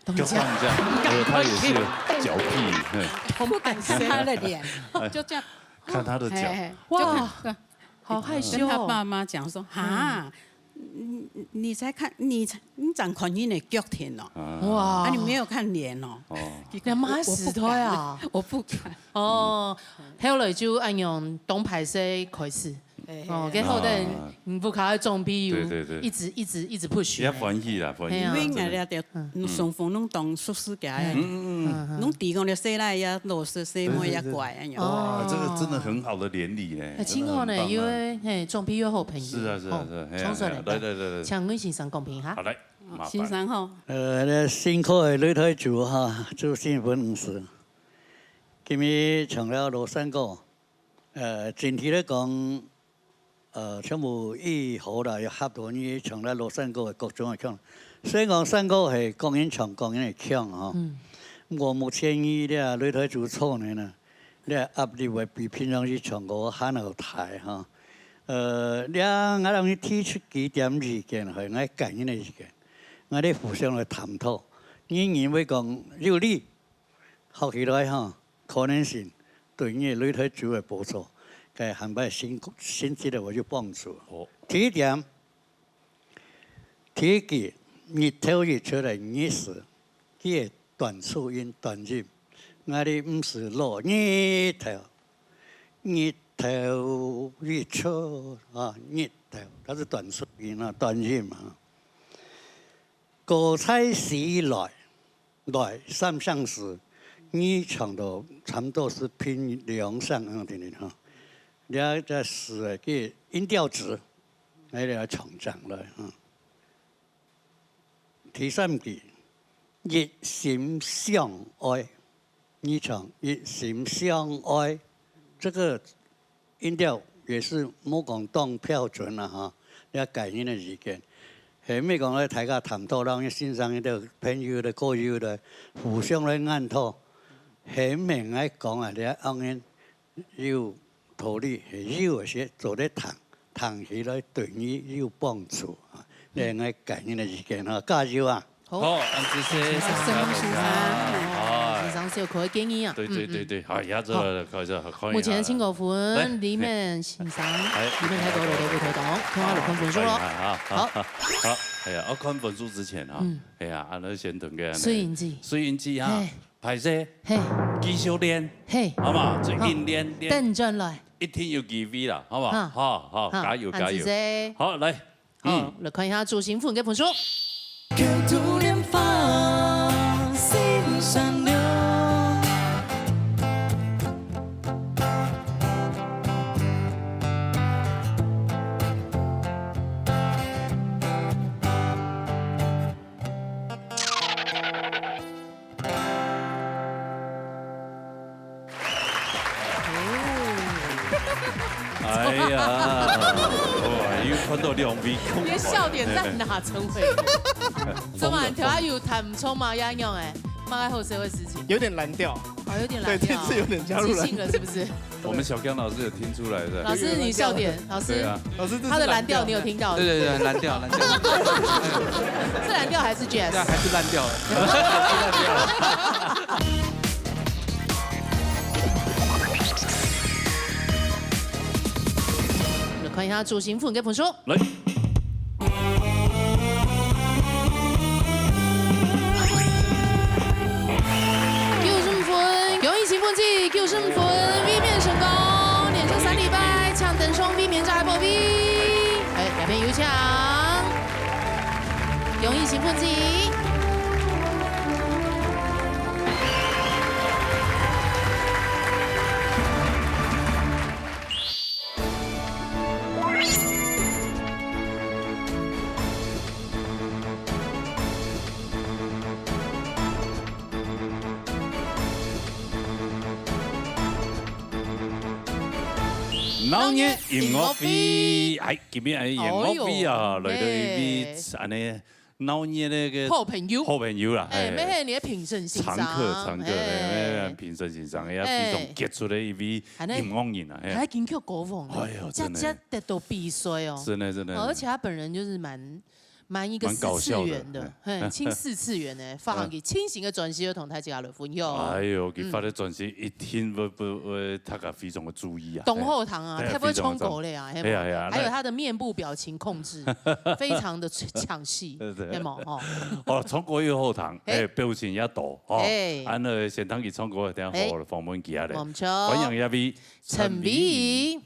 當癢。腳當癢，哎喲，他也是有腳癖，嘿。不敢看他的臉，就這樣。看他的腳。嘿，嘿，就看，哇，好害羞哦。跟他爸媽講說，哈，嗯。 你，你才看，你才，你只看人个腳疼哦。啊。哇。啊，你沒有看臉哦。哦。你看，你媽死胎啊。我不敢，我不敢。哦，後來就恁樣當歹勢開始。嘿，嘿。哦，該好得，啊。嗯，屋下个長輩有對，對，對。一直，一直，一直push。也歡喜啦，歡喜。嘿啊。因為𠊎兜，嗯。嗯，雙方攏當熟識个。嗯，嗯，嗯。攏知講了細倈也老實，細妹也乖，對，對，對。哎喲。哇，這個真的很好的連理呢，哎，真的很棒啊。真好呢，因為，嘿，長輩又好朋友。是啊，是啊，哦，是啊，嘿啊，衝出來的。嘿啊，來，來，來，來。請魏先生講評哈。好，來。 哦，麻煩。先生好。呃，這辛苦个擂台主哈，主持人毋使。今日唱了老山歌，呃，整體來講，呃，全部以好啦，也合到你唱了老山歌个各種个腔。雖然講山歌係各人唱各人个腔吼，嗯。毋過目前以這擂台主唱个呢， 這壓力會比平常時唱歌還要大哈。呃，這𠊎同你提出幾點意見，係𠊎個人个意見，𠊎兜互相來探討。你認為講有理，學起來哈，可能性對你个擂台主个幫助，該下擺升，升職个話有幫助。好。第一點， 第一句，日頭一出來，日時，佢个短促音、短音，𠊎兜毋使落日頭，日頭一出啊，日頭，它是短促音啊，短音啊。高材生來， 來，三聲時，你唱到差不多係平兩聲，嗯，定定哈。這，這係个音調值，來，來唱上來，嗯。第三句，一心相愛，你唱一心相愛，這個音調也是無講當標準啦哈，要改音的意見。係毋係講咧，大家探討，讓先生、个朋友、个歌友、个互相來研討，係毋係愛講啊，這樣有道理，係有一些做得聽，聽起來對你有幫助啊。這係𠊎個人个意見哈，加油啊！好，恁仔細，先生，先生，哎，先生小可个建議啊。對對對對，哎呀，這个開始好看一下。目前的清果粉，來，裡面先生，哎，裡面太多了，都不太懂，看下來看分數咯。好，好，哎呀，要看分數之前哈，哎呀，啊，那先等个，水銀子，水银子哈，嘿，歹勢，嘿，繼續練，嘿，好不好？就硬練，練，等轉來，一定有機會啦，好不好？好，好，加油，加油！好，來。 好，來看一下朱新粉个分數。哎呀，哇，又看到兩位空白。你的笑點在哪，陳偉？怎麼，你頭下有彈錯嗎？要用欸，麼个好笑个事情？有點藍調。哦，有點藍調。對，這次有點加入藍調。即興了，是不是？我們小剛老師有聽出來的。老師，你笑點，老師。對啊。老師，這是藍調。他的藍調你有聽到？對對對，藍調，藍調。是藍調還是jazz？對啊，還是爛掉了。來看一下朱新粉个分數。來。九十五分，恭喜新粉子，九十五分，衛冕成功，連續三禮拜搶登上衛冕遮个寶位。哎，這片有請，恭喜新粉子。 鬧熱音樂會，哎，今日个音樂會啊，哦喲，來到一位，哎，恁呢鬧熱个好朋友，好朋友啦，哎，哎，乜係你个評審先生，常客，常客，哎，哎，評審先生，也非常傑出个一位音樂人啊，哎，還金曲歌王呢，哎喲，真的，這這得到比賽哦，真的真的，哦，而且他本人就是蠻 蠻一個四次元的，蠻搞笑的，嘿，輕四次元的，發行佢全新个專輯，要同大家來分享。哎喲，佢發个專輯一定會，會，會大家非常个注意啊。當好聽啊，嘿，太會唱歌了啊，非常好聽。嘿啊，嘿啊，還有他的面部表情控制，非常的搶戲，對，對。有無？吼。哦，唱歌又好聽，嘿。哎，表情也多，吼。嘿。恁呢先聽佢唱歌，等下好好來訪問佢啊咧。無錯。歡迎這位陳美儀。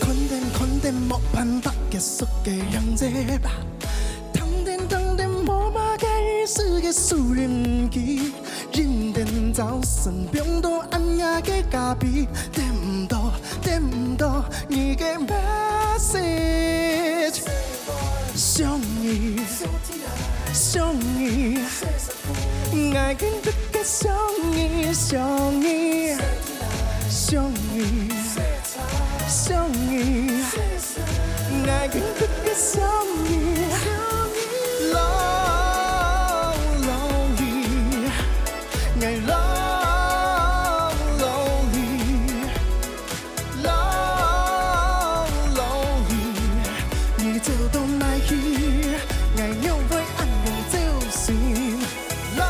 看等看等，無辦法結束个樣子吧。聽等聽等，無麼个意思个收音機。 認真早晨，放到恁樣个咖啡，等毋到，等毋到你个message。想你，想你，I can't forget想你，想你，想你，想你。 I can't forget想你。Long, lonely, I long, lonely, long, lonely。你走到哪去，I仰會恁樣走心。Long,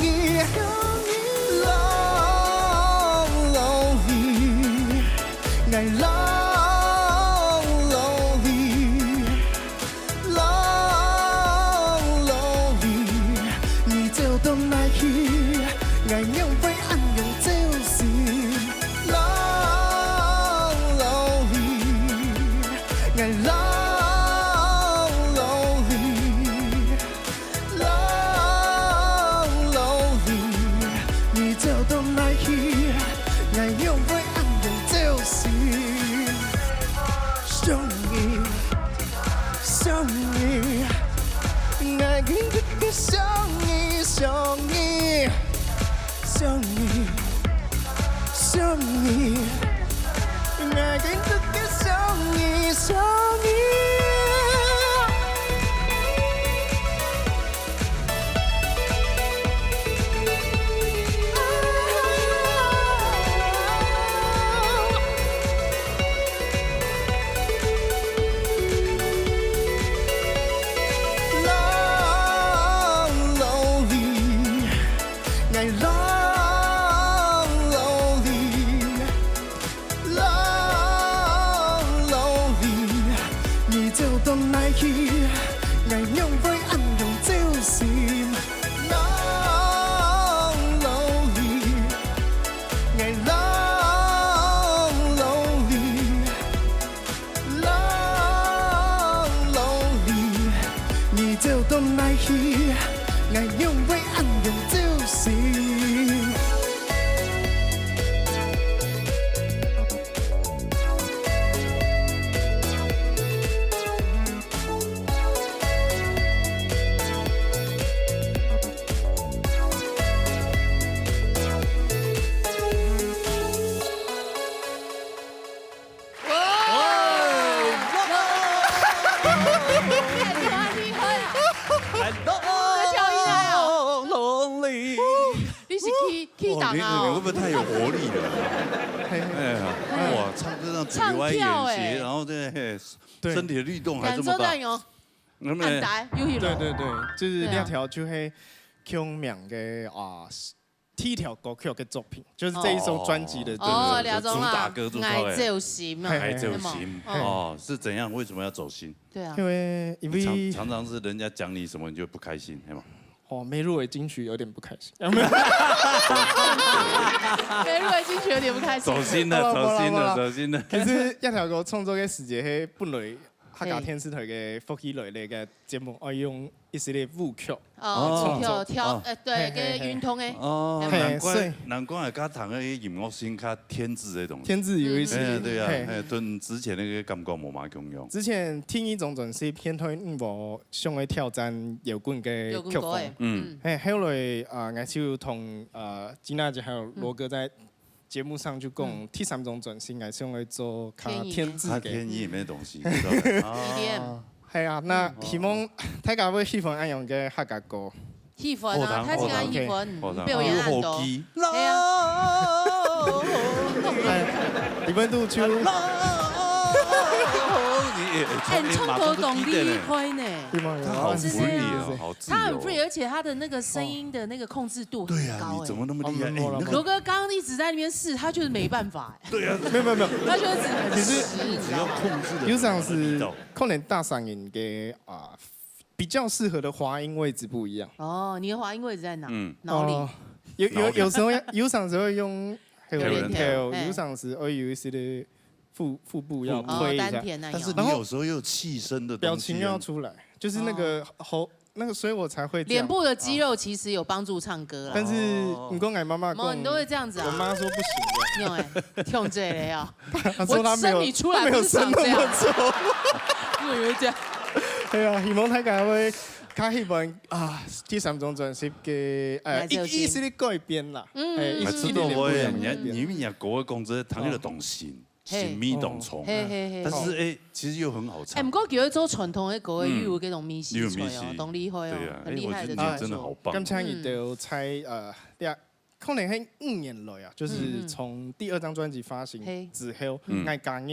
你，long lonely，𠊎long lonely。 Long lonely，你走到哪去，𠊎仰會恁樣走心。Long lonely，𠊎long lonely，long lonely，你走到哪去，𠊎仰會恁樣走心。想你。 想你，𠊎緊緊个想你，想你，想你，想你，𠊎緊緊个想你，想你。Long lonely，𠊎long lonely，long lonely，你走到哪去，𠊎仰會恁樣走心。Long lonely，𠊎long lonely。 Long lonely，你走到哪去，𠊎仰會恁樣走心。哇！厲害，厲害啊！哦，這跳厲害哦！ 你是去，去哇，打啊哦？你你会不会太有活力了？哎呀，哇，唱歌上嘴歪眼斜，唱跳哎。然后这嘿对身体的律动还这么大感受到，有那么很大，有一对对对，就是对啊那条就会共鸣的啊，第一条歌曲的作品，就是这一首专辑的。哦，对对对了解主打歌主打歌爱走心嘛，还走对吗心嗯哦，是怎样？为什么要走心？对啊因，为因常为常常是人家讲你什么，你就不开心，对吗？哦没入围金曲有点不开心，没有，没入围金曲有点不开心。走心的，好了走心的，好了好了走心的。可是亚条哥创作个时节，迄本来客家电视台个福气来了个节目，我用一系列舞曲，哦，哦跳跳哦，呃，对，嘿嘿个运动诶，哦，嘿难怪所以难怪客家糖个音乐性较天志这种。天志有一些，哎，对啊，嘿哎，跟之前那个感觉无嘛共样。之前听一种转是偏推，嗯，我想要挑战摇滚个曲风有滚过诶。，嗯嘿，后来啊，我就同呃吉娜姐还有罗哥在节目上就讲，第三种转型，我想要做较天志个。他天意没东西，知道吗？啊一点系啊，那希望大家会喜欢恁样个客家歌。气氛啊，好糖他讲气氛，好糖表演很多。有好奇对啊，哎，你们都就你也哎，你唱歌懂厉害呢。对吗？他好真的 free 啊啊，好自他很由。 free，而且他的那个声音的那个控制度对呀，很高哎。你怎么那么厉害？哦没有了哎，那个罗哥刚刚一直在那边试，他就是没办法哎，对呀，没有没有没有，他就是很其实实，你知道吗？只要控制的，有场时很容易到可能大嗓音个啊，比较适合的滑音位置不一样。哦，你的滑音位置在哪？嗯脑里。哦，有有有时候要有场时会用黑有点人跳，跳有场时会有一些的腹腹部要哦，推一下，丹田那样。但是你有时候又有气声的东西啊，表情要出来，就是那个喉那个，所以我才会这样脸部的肌肉其实有帮助唱歌啦。但是哦你跟我妈妈讲，哦，你都会这样子啊？我妈说不行的。用哎，用这个啊，她说她没有，我生你出来她没有不是长生那么这样丑。因为有一点对啊，希望大家会较希望啊，第三种转型个呃一了解一系列改变啦，嗯哎，一还吃到我也，系列改变你看你们讲国外公司糖有东西，嘿神秘东冲，嘿嘿嘿但。是哎，其实又很好哎，唱毋。过其实做传统的歌个，嗯又有搿种迷失出来哦，又有迷失当厉害哦对啊，很厉害的哎我觉得创作。你真的好棒刚才你都猜呃呀，可能係五年來啊，就是從第二張專輯發行之後，𠊎加入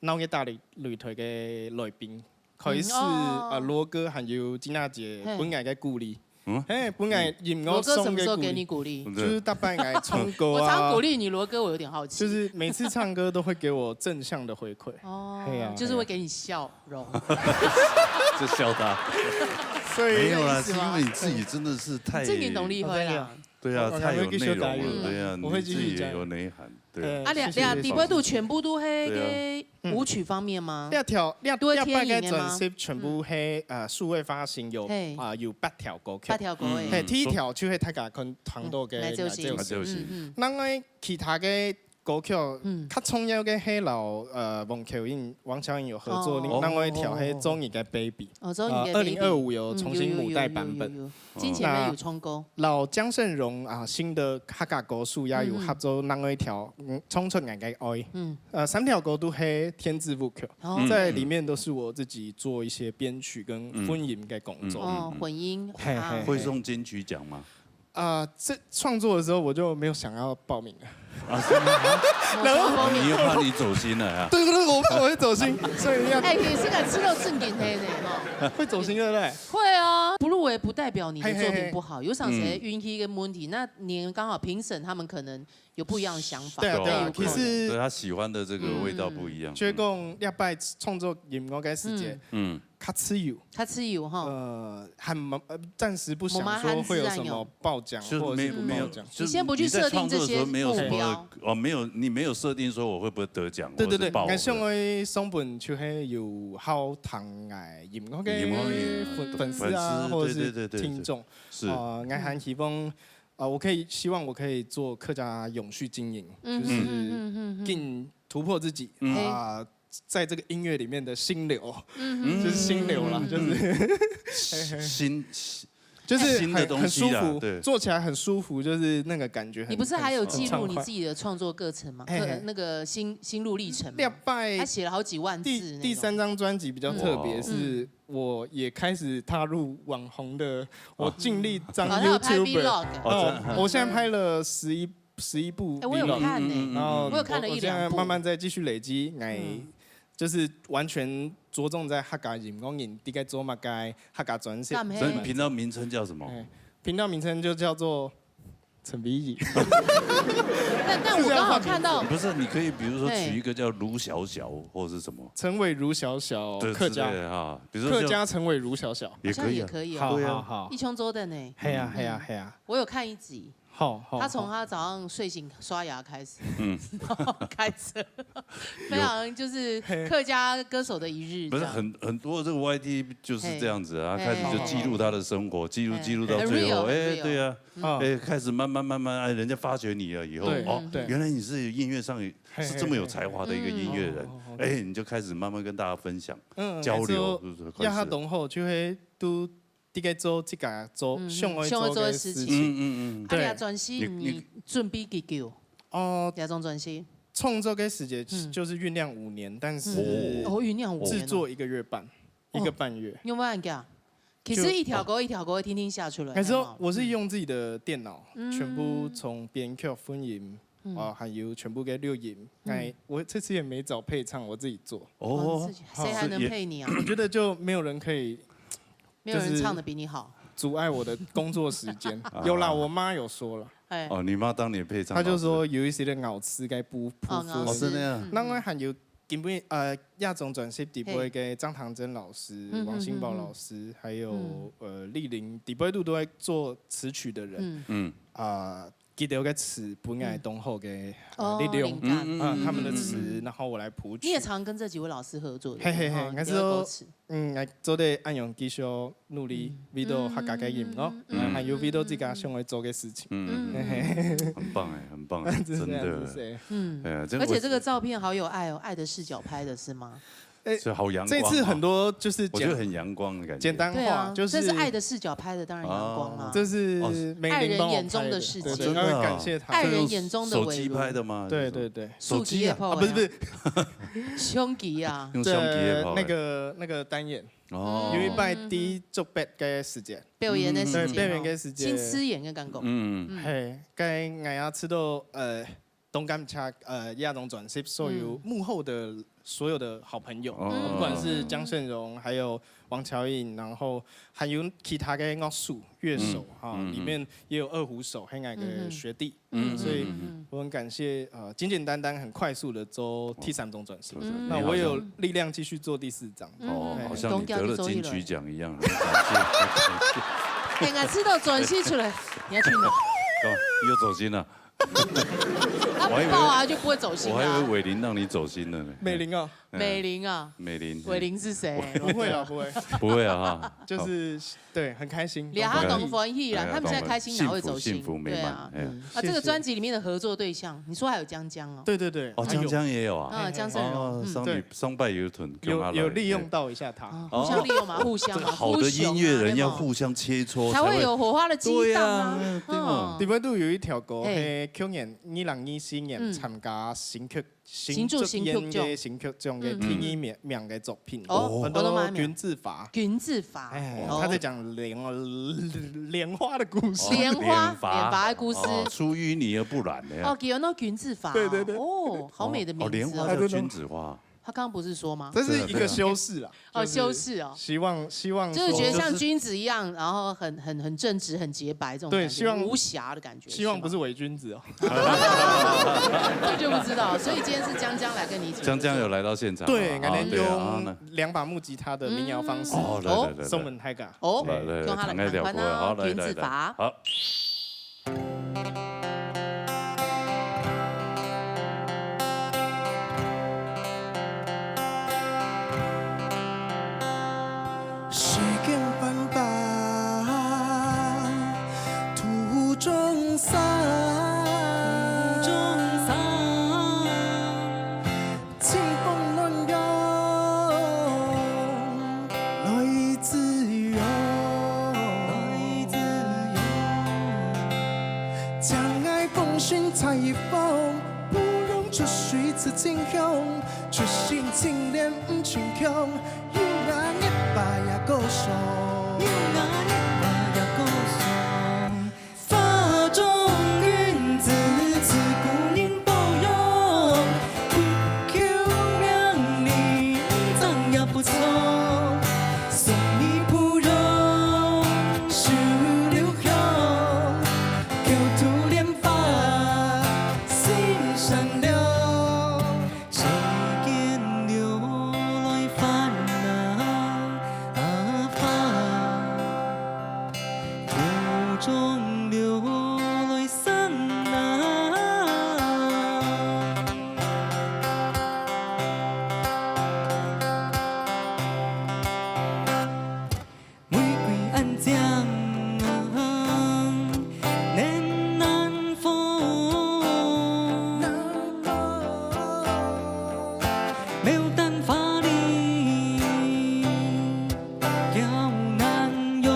鬧熱打擂台个來賓，開始啊，羅哥還有金娜姐分𠊎个鼓勵，嘿，分𠊎音樂上个鼓勵，就是逐擺𠊎唱歌啊，我常鼓勵你，羅哥，我有點好奇，就是每次唱歌都會給我正向的回饋，哦，就是會給你笑容，就笑他，所以沒有啦，是因為你自己真的是太正經動力會啦。對啊，太有內容了，對啊，我會繼續加油。你自己也有內涵，對。啊，兩兩底背肚全部都係个舞曲方面嗎？這條這這擺个專輯全部係呃數位發行有啊有八條歌曲，八條歌曲，係第一條就係大家看聽到个，那就是那就是，另外其他个歌曲，較重要个係摎呃黃巧英黃巧英有合作，另外一條係做你个 baby，哦，做你个 baby，二零二五有重新母帶版本。 金錢妹有唱歌，摎江勝榮啊新的客家歌手也有合作另外一條，嗯，衝出眼个愛，嗯，呃，三條歌都係天字舞曲，在裡面都是我自己做一些編曲跟混音的工作，哦，混音，嘿嘿會送金曲獎嗎？啊，這創作的時候我就沒有想要報名了。啊，是嗎？然後你又怕你走心了啊？對對對，我怕我會走心，所以要哎，你這個知道正經係呢，哈。會走心，對不對？會啊，不入圍不代表你的作品不好，有常時運氣跟問題，那年剛好評審他們可能有不一樣的想法，對啊對啊，有可能其實對他喜歡的這個味道不一樣。就講這擺創作音樂个時節，嗯，較自由，較自由哈。呃，還蠻呃暫時不想說會有什麼報獎就是或者是不報獎。沒沒有，就是你先不去設定這些你在創作的時候沒有什目標麼哦，沒有你沒有設定說我會不會得獎，對對對，或者是爆紅𠊎想愛送分就係有好聽𠊎音樂个音樂粉粉絲啊，粉絲或者是對對對對對聽眾，是呃，𠊎還希望，呃，我可以希望我可以做客家永續經營，嗯就是嗯嗯嗯更突破自己嗯啊，在這個音樂裡面的心流，嗯就是心流啦，就是新就是新的東很很舒服，西啦對做起來很舒服，就是那個感覺很。你不是還有記錄很暢快你自己的創作過程嗎？嘿嘿可那個心心路歷程這嗎？擺他寫了好幾萬字第那種第三張專輯比較特別，哇是我也開始踏入網紅的，我盡力當哦，他有拍 YouTuber。 vlog，哦哦，我現在拍了十一十一部哎，我有 vlog，看呢，嗯嗯嗯然後我有看了一兩部我現在慢慢再繼續累積，哎嗯，就是完全着重在客家音樂人，大概做麼个客家專輯。幹咩所以你頻道名稱叫什麼？哎，頻道名稱就叫做陳美儀。但但我剛好看到不是，你可以比如說嘿取一個叫盧小小或者是什麼，陳偉如小小對客家之類的哈，比如說就客家陳偉如小小。也可以啊，好像也可以哦好對啊好好，一秋周的呢，嘿呀嘿呀嘿呀，我有看一集，好好。他從他早上睡醒刷牙開始，然後開車，非常就是客家歌手的一日，不是這樣很很多這個Y T就是這樣子啊，他嘿開始就記錄他的生活，記錄嘿記錄到很最後， real，很哎， real 對啊，嗯哎，開始慢慢慢慢慢，哎，人家發掘你了以後，對哦對，原來你是音樂上嘿是這麼有才華的一個音樂人嗯，哎，你就開始慢慢跟大家分享，嗯，交流，那時候是不是？亞哈開始，東後就會都大概做自家做嗯想愛想愛做的事做的事情情。嗯嗯嗯，對啊，你專輯你你準備幾久？哦，這張專輯創作的時間嗯就是醞釀五年，但是哦，醞釀五年哦，製作一個月半，一個半月。你有沒有很假？其實一條歌一條歌，聽聽下出來。那時候好不好我是用自己的電腦，嗯全部從編曲、混音，嗯啊，還有全部給錄音。嗯哎，我這次也沒找配唱，我自己做。哦，哦自己，誰還能配你啊？我覺得就沒有人可以沒有人唱的比你好。阻礙我的工作時間。有啦，我媽有說了，哎，哦，你媽當年配唱老師，她就說有一些的咬字該補補哦，充。哦，真的呀，另外還有因為呃，亞中專輯底背嘿个張唐真老師、嗯王新寶老師，還有呃麗玲，底背都都在做詞曲的人嗯，嗯，啊，佢兜个詞本來當好个哦，力量靈感。嗯啊，他們的詞，然後我來譜曲。你也常跟這幾位老師合作，嘿嘿嘿哦應該是說，嗯，來做得恁樣繼續努力，為到客家个音樂，還有為到自家想愛做个事情。嗯，嘿嘿，很棒哎，很棒哎，是真這樣子的，是。哎呀，真的而且這個照片好有愛哦，愛的四腳拍的是嗎？是好陽光，這次很多就是簡我覺得很陽光的感覺，簡單化，對啊，就是這是愛的視角拍的，當然陽光啊。這是美玲幫我拍愛人眼中的世界對對真的啊，要感謝她。愛人眼中的偉如，手機拍的嗎？對對對，手機的啊，不是不是，胸肌啊，用相機的拍，那個那個單眼，哦。有一擺第一足別个時節，表演个時節，對，表演个時節，新詩演个感覺。嗯。嘿，該𠊎也知道，呃，當感謝，呃，這張專輯所有幕後的所有的好朋友，哦。不管是江勝榮，還有王喬穎，然後還有其他的樂手、樂手，嗯。哈，嗯，嗯。裡面也有二胡手，還有𠊎个學弟。嗯，嗯。所以我很感謝，呃，簡簡單單、很快速的做第三張專輯。嗯。那我有力量繼續做第四張。哦，哎。好像你得了金曲獎一樣，很感謝。哎，我知道轉身出來，你要去哪？幹嘛？又走心了。他不報啊，就不會走心啊。我還以為偉林讓你走心了呢。美玲哦。嗯。美玲啊。美玲。偉玲是誰？不會啦，不會。不會啊，哈。就是，對，很開心。連他都歡喜啦，對啊，他們現在開心哪會走心？幸福，幸福美滿，對啊。哎呀。嗯。啊，這個專輯裡面的合作對象，你說還有江江哦？對，對，對。哦，還有。江江也有啊。啊，江勝榮，哦，嗯。上禮，對。上擺有一段，有，有利用到一下他。啊，互相利用嘛，互相嘛，這個好的音樂人要互相切磋，互相啊，才會有火花的激盪啊。對啊，對嘛。嗯。裡面都有一條歌，嘿。嘿，去年，二零二四年，嗯。參加新竹 新竹新竹獎个新竹獎个第二名，嗯。名个作品，哦，很多，很多嘛名。君子法。君子法，哎，哦。他在講蓮，蓮花的故事。蓮花，蓮花的故事。哦，出淤泥而不染的呀。哦，有那君子法。對，對，對。哦，好美的名字哦。哦，蓮花叫君子花。他剛剛不是說嗎？這是一個修飾啦。哦，就是修飾哦。希望，希望說就是覺得像君子一樣，然後很，很，很正直、很潔白這種感覺，對，希望，無瑕的感覺，希望不是偽君子哦。是嗎？這就不知道，所以今天是江江來跟你一起合作。江江有來到現場啊，對，啊，對啊，啊，那。兩把木吉他的民謠方式，嗯。哦，來，來，來，來。送分大家。哦，來，來，來，用他的感官啊，彈開條歌，好，來，君子法。來，來，好。 世間繁華，途中散。途中散。清風暖陽，來自陽。來自陽。將愛封存在風，不用出水出清香，出身清廉毋清強。 有那日白也高尚，有那日白也高尚。花中君子，自古人保養，不求名利，毋爭也不搶。送你芙蓉，手留香，口吐蓮花，心善良。 世間流來煩惱煩，途中流來散難。 玫瑰暗香難耐風，牡丹花蕊嬌難容。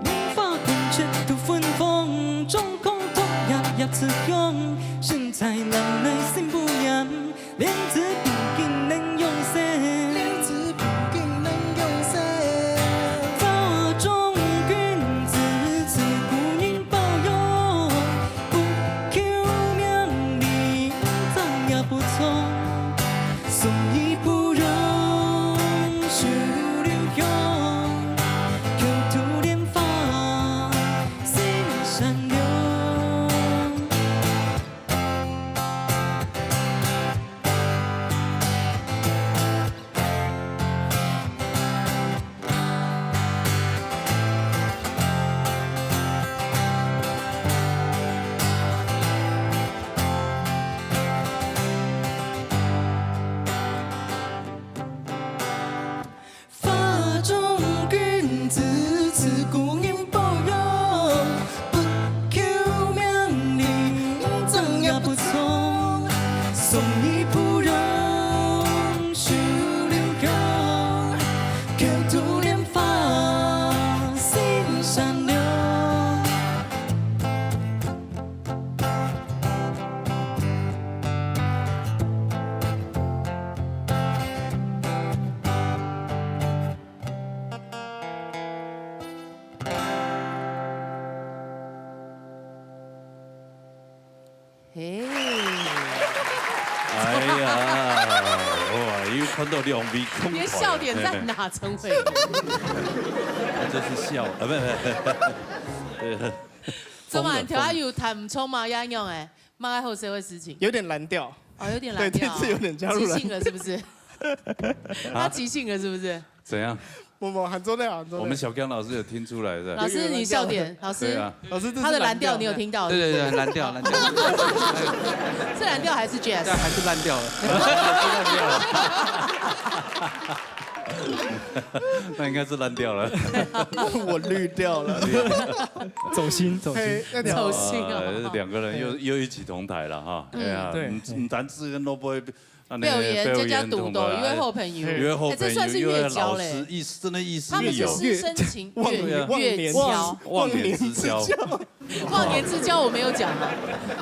無花宮闕度芬芳，總共獨葉葉自香。身在冷內心不炎， 蓮子冰鎮能養色，蓮子冰鎮能養色。花中君子，自古人保養，不求名利，毋爭也不搶。送你芙蓉，手留香，口吐蓮花，心善良。 好，嘿，哎呀，哇，又看到兩位共款。你的笑点在哪，陈伟？他就是笑，啊，不不不，怎么，你跳下有弹错吗？一样哎，蛮爱好社会事情。有点蓝调。哦，有点蓝调。对，这次有点加入蓝调。即兴了是不是？他即兴了是不是？怎样？我们很重要，很重要。我们小刚老师有听出来的。老师，你笑点，老师，对啊，老师，这是他的蓝调蓝调你有听到？对对对，蓝调蓝调。是蓝调还是 jazz？但还是烂掉了。那应该是烂掉了。我绿掉了。走心走心。嘿，那条走心啊呃，两个人又又一起同台了哈。哎呀，对你你单次跟 Noble 表演，这家赌斗，一位好朋友，一位好朋友，哎，这算是一位月交嘞。老师，一真的亦师他们是亦友。师生情，忘月忘年月交，忘年之交。忘年之交我没有讲啊，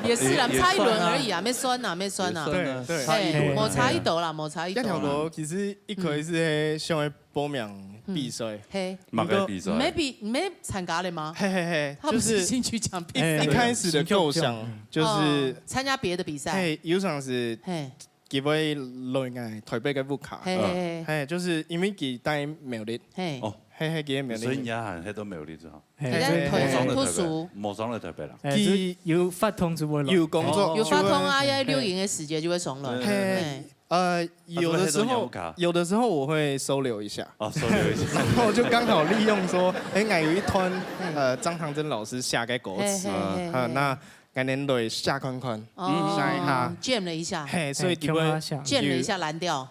也是啦，也也差一轮算啊而已啊，没酸呐，没酸呐。也算啊对对差一轮嘿，嘛我差一斗啦，我差一斗那条啦。路其实一开始是想要报名比赛，嘿，马该比赛。没比没参加了吗？嘿嘿嘿，他不就是是兴趣奖比哎赛，一开始的构想就是哦，参加别的比赛，嘿，有尝试嘿，机会来台北个屋下，嘿嘿嘿，就是因为佢在苗栗，嘿，哦嘿嘿，佢在苗栗，所以你也喊黑到没有例子哈。哎你在对台对不熟，没上了台北了。哎，这有发通知我了。有工作有发通啊，要录影的时间就会松了。嘿嘿，呃，有的时候他说黑豆牛卡有的时候我会收留一下，哦，收留一下。然后就刚好利用说，哎，俺有一段呃张唐真老师写个歌词，嘿嘿嘿啊，那俺能来写看看，哦写一下，，jam 了一下，嘿，所以哎就会看一下，jam 了一下蓝调。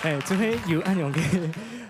哎，这边有恁样个，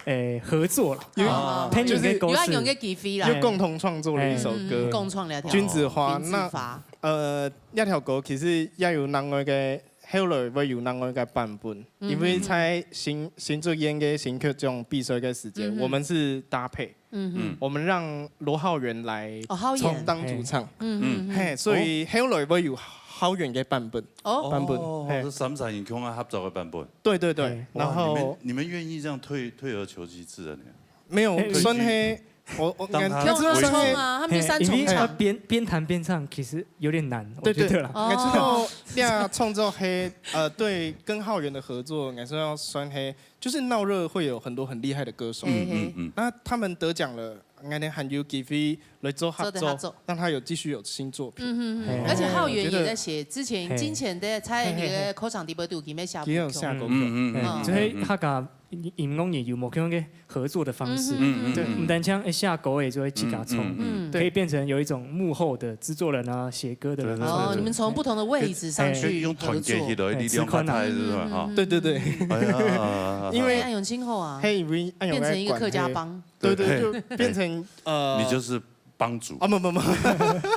哎，合作了。有哦就是配你个歌词有恁样个机会啦，就共同创作了一首歌嗯，共创了一条。君子花君子花，呃，那条歌其实也有另外个，后来会有另外个版本，嗯因为在新新竹县个新曲奖比赛个时间，嗯哼我们是搭配，嗯哼，我们让罗浩源来哦，浩源，当主唱，嗯嗯嗯，嘿，所以后来会有浩源个版本，哦，版本哦，嘿这三三人共下合作的版本。对对对嘿，然后哇你们你们愿意这样退退而求其次的呢？没有哎算黑，我我当他感觉用算黑，冲啊，他们就三重因为他唱，边边弹边唱，其实有点难，我对对觉得啦。哦感觉到那创作黑，呃，对，跟浩源的合作，感觉到算黑，就是闹热会有很多很厉害的歌手，嘿嘿，嗯那他们得奖了，俺们还有机会来做合作，做得合作让他有继续有新作品。嗯嗯嗯，嘿而且浩源我觉得也在写，之前嘿金钱的蔡依林的口场底背肚，里面下也有下过歌，嗯嗯哎，嗯所以他跟音音乐人有某种个合作的方式，嗯嗯对，不单单会写歌，也就会自家唱，嗯嗯可以变成有一种幕后的制作人啊、写歌的人。对对哦，你们从不同的位置上可以去合作，用团结起来的力量，哎吃宽啊拍是吧？哈，嗯对对对，哎呀，因为很有今后啊，黑以为哎呦，变成一个客家帮。对对，对就变成呃，你就是帮主，啊，不不不，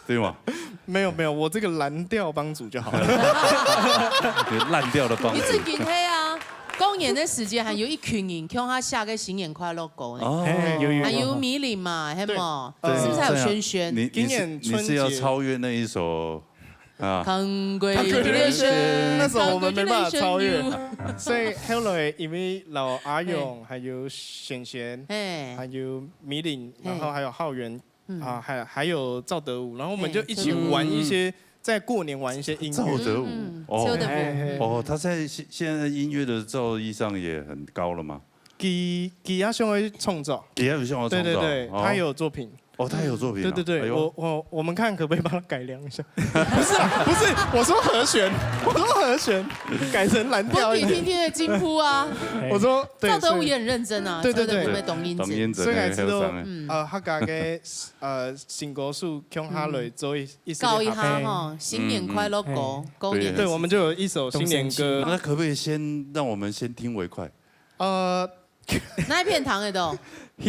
对吗？没有没有，我这个蓝调帮主就好了。你烂掉的帮主。你最近黑啊，过年的时间还有一群人共下写个新年快乐歌呢，哦，哎，有有还有有。米林嘛，还有对么，对是不是还有这样轩轩？你今年你是你是要春节超越那一首啊？ Congratulations，那时候我们没办法超越 congratulations you 所以后来因为老阿勇还有璇璇，哎，还有米林，嘿然后还有浩源嗯啊，还还有赵德武，然后我们嘿就一起玩一些在过年玩一些音乐。赵德武嗯哦赵德武哎哦，他在现现在音乐的造诣上也很高了吗？给给阿兄的创作，也有像我对对对，哦他有作品。哦，他有作品啊。对对对，哎呦我我我们看可不可以帮他改良一下？不是啊，不是，我说和弦，我说和弦改成蓝调一点。天天的进步啊。哎我说对，赵德武也所以很认真啊，对对对赵德武没懂音质。懂音质所以才知道那个伤害嗯呃，客家个呃新歌手共下来做一一首告一合作下哈，新年快乐歌，过年的对，我们就有一首新年歌，那可不可以先让我们先听为快？呃，哪一片堂的都？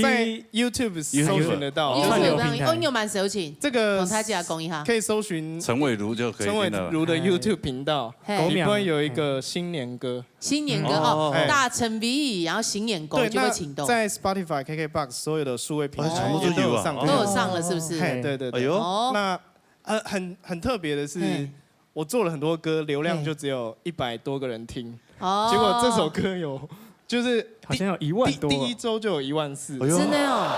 在 YouTube 搜寻得到，串流平台哦，你有蛮熟悉。这个我大家讲一下，可以搜寻陈伟儒就可以陈伟听了。儒的 YouTube 频道，嘿里面有一个新年歌，新年歌哦哦，大陈 V，然后新年歌对，就会请到。那在 Spotify、KKBox 所有的数位平台哦全部都有啊也都有上哦都有上了，是不是？嘿，对对对，哎呦那呃很很特别的是嘿，我做了很多歌，流量就只有一百多个人听，哦，结果这首歌有就是好像有一万多。第第一周就有一万四，哎呦真的哦，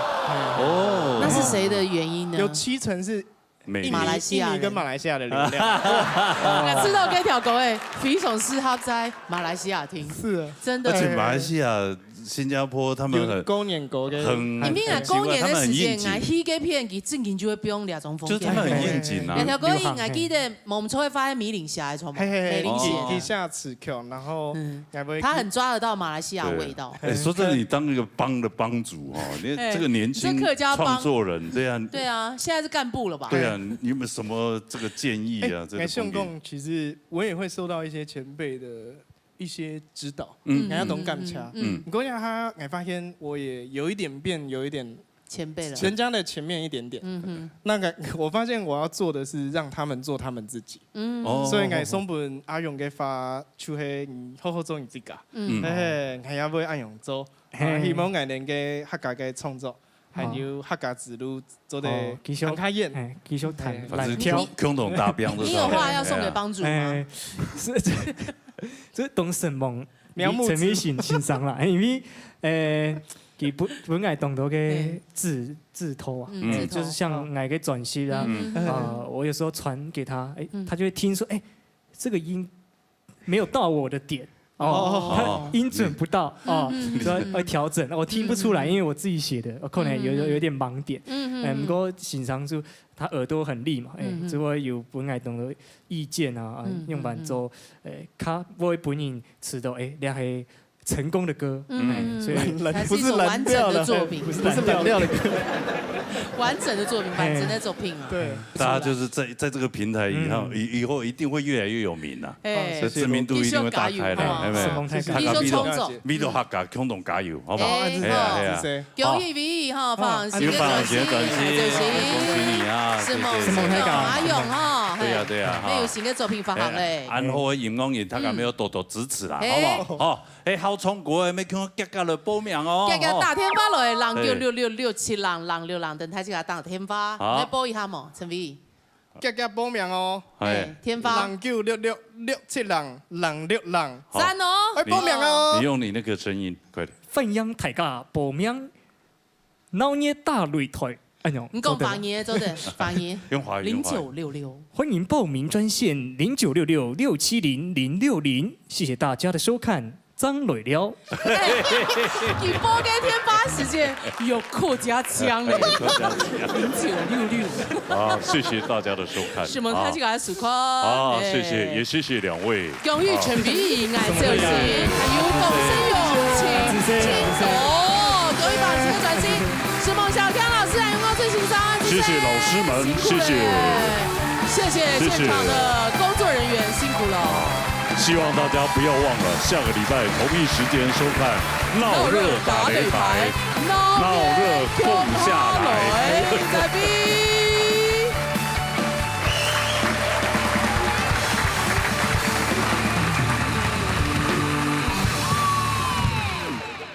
哦，那是谁的原因呢？有七成是美麗。馬來西亞人。印尼跟馬來西亞的流量。我知道這條歌誒，非常適合在馬來西亞聽。是啊。真的。而且馬來西亞、新加坡他們很，有過年歌的。很，因為啊，很奇怪，過年的時間啊，他們很應景。戲劇片佢正經就會用這種風格。就是他們很應景啊。兩條歌應該記得，我們才會發現米林下來，嘿嘿嘿，米林姐。哦。底下詞曲，然後嗯。 他很抓得到馬來西亞味道。對。哎，說真的，你當一個幫的幫主哦，你哎，這個年輕這客家幫。創作人，對啊。對啊，現在是幹部了吧？對啊，你有沒有什麼這個建議啊？哎，這個方面。哎，像講，其實我也會受到一些前輩的一些指導，嗯。人家懂感情。嗯。嗯。不過呢，他，我發現我也有一點變，有一點前輩了。人家的前面一點點。嗯哼。那個，我發現我要做的是讓他們做他們自己。嗯。哦。所以，𠊎送分阿勇个話，就係你好好做你自家。嗯。嘿嘿，𠊎也會恁樣做。嘿。啊，希望𠊎等个客家个創作，還有客家之路做得哦，繼續，行較遠。嘿，繼續談，嘿。反正共，共同打拚就對了。你有話要送給幫主嗎？哎，是，這，這當承蒙 苗木子。陳美心先生啦，因為，呃，佢分，分𠊎當多个嘿。指，指導啊，嗯。哎，指導，就是像哦。𠊎个專輯啊，嗯。呃，我有時候傳給他，哎，嗯。他就會聽說，哎，這個音沒有到我的點，哦，哦。他音準不到，哦，嗯，嗯。所以要調整，我聽不出來，嗯，嗯。因為我自己寫的，我可能有，嗯，嗯。有點盲點。嗯，嗯，哎，嗯。不過先生就他耳朵很利嘛，哎，嗯，嗯。就會有分𠊎當多意見啊，啊，嗯，用伴奏，嗯，嗯。哎，較會分人知道，哎，這係 成功的歌，嗯，哎，所以它是一首完整的作品。不是藍調了。不是藍調的歌。完整的作品，完整的作品啊。哎。對。大家就是在，在這個平台以後，嗯。以，以後一定會越來越有名啊。哎。這知名度一定會大開的，好不好？哎，承蒙大家。承蒙大家。大家為著，為著客家共同加油，好不好？哎，哎呀，哎呀。好。 恭喜Vee吼，發行新个專輯，好。有發行新个專輯，就是恭喜你啊，是無？對，對，對。承蒙大家。阿勇吼，對啊，嘿，對啊，哈。有新个作品發行咧。哎，恁好个音樂人，大家愛多多支持啦，嗯。好不好？嘿。好，哎，好唱歌个，愛共遽遽來報名哦，遽遽打電話來，吼。零九六六六七零零六零，等待這个打電話，好。來報一下無，陳Vee。遽遽報名哦。哎。哎，電話。零九六六六七零零六零。好。讚哦。哎，報名哦。你，你用你那個聲音，快點。歡迎大家報名。 鬧熱打擂台，哎喲，你講華語做得，華語。用華語，用華語。零九六六。歡迎報名專線零九六六六七零零六零，謝謝大家的收看，正來尞。哎，佢報个電話時間有客家腔耶。有客家腔。零九六六。啊，謝謝大家的收看。承蒙大家个收看。啊，哎。謝謝，也謝謝兩位。 恭喜陳Vee、𠊎小新，還有龔盛勇、陳，陳朵，恭喜發行新个專輯。承蒙小強老師，還有吳正先生，謝謝老師們，辛苦了。謝謝。謝謝現場的工作人員，辛苦了。希望大家不要忘了，下個禮拜同一時間收看《鬧熱打擂台》，鬧熱共下來。鬧熱共下來，在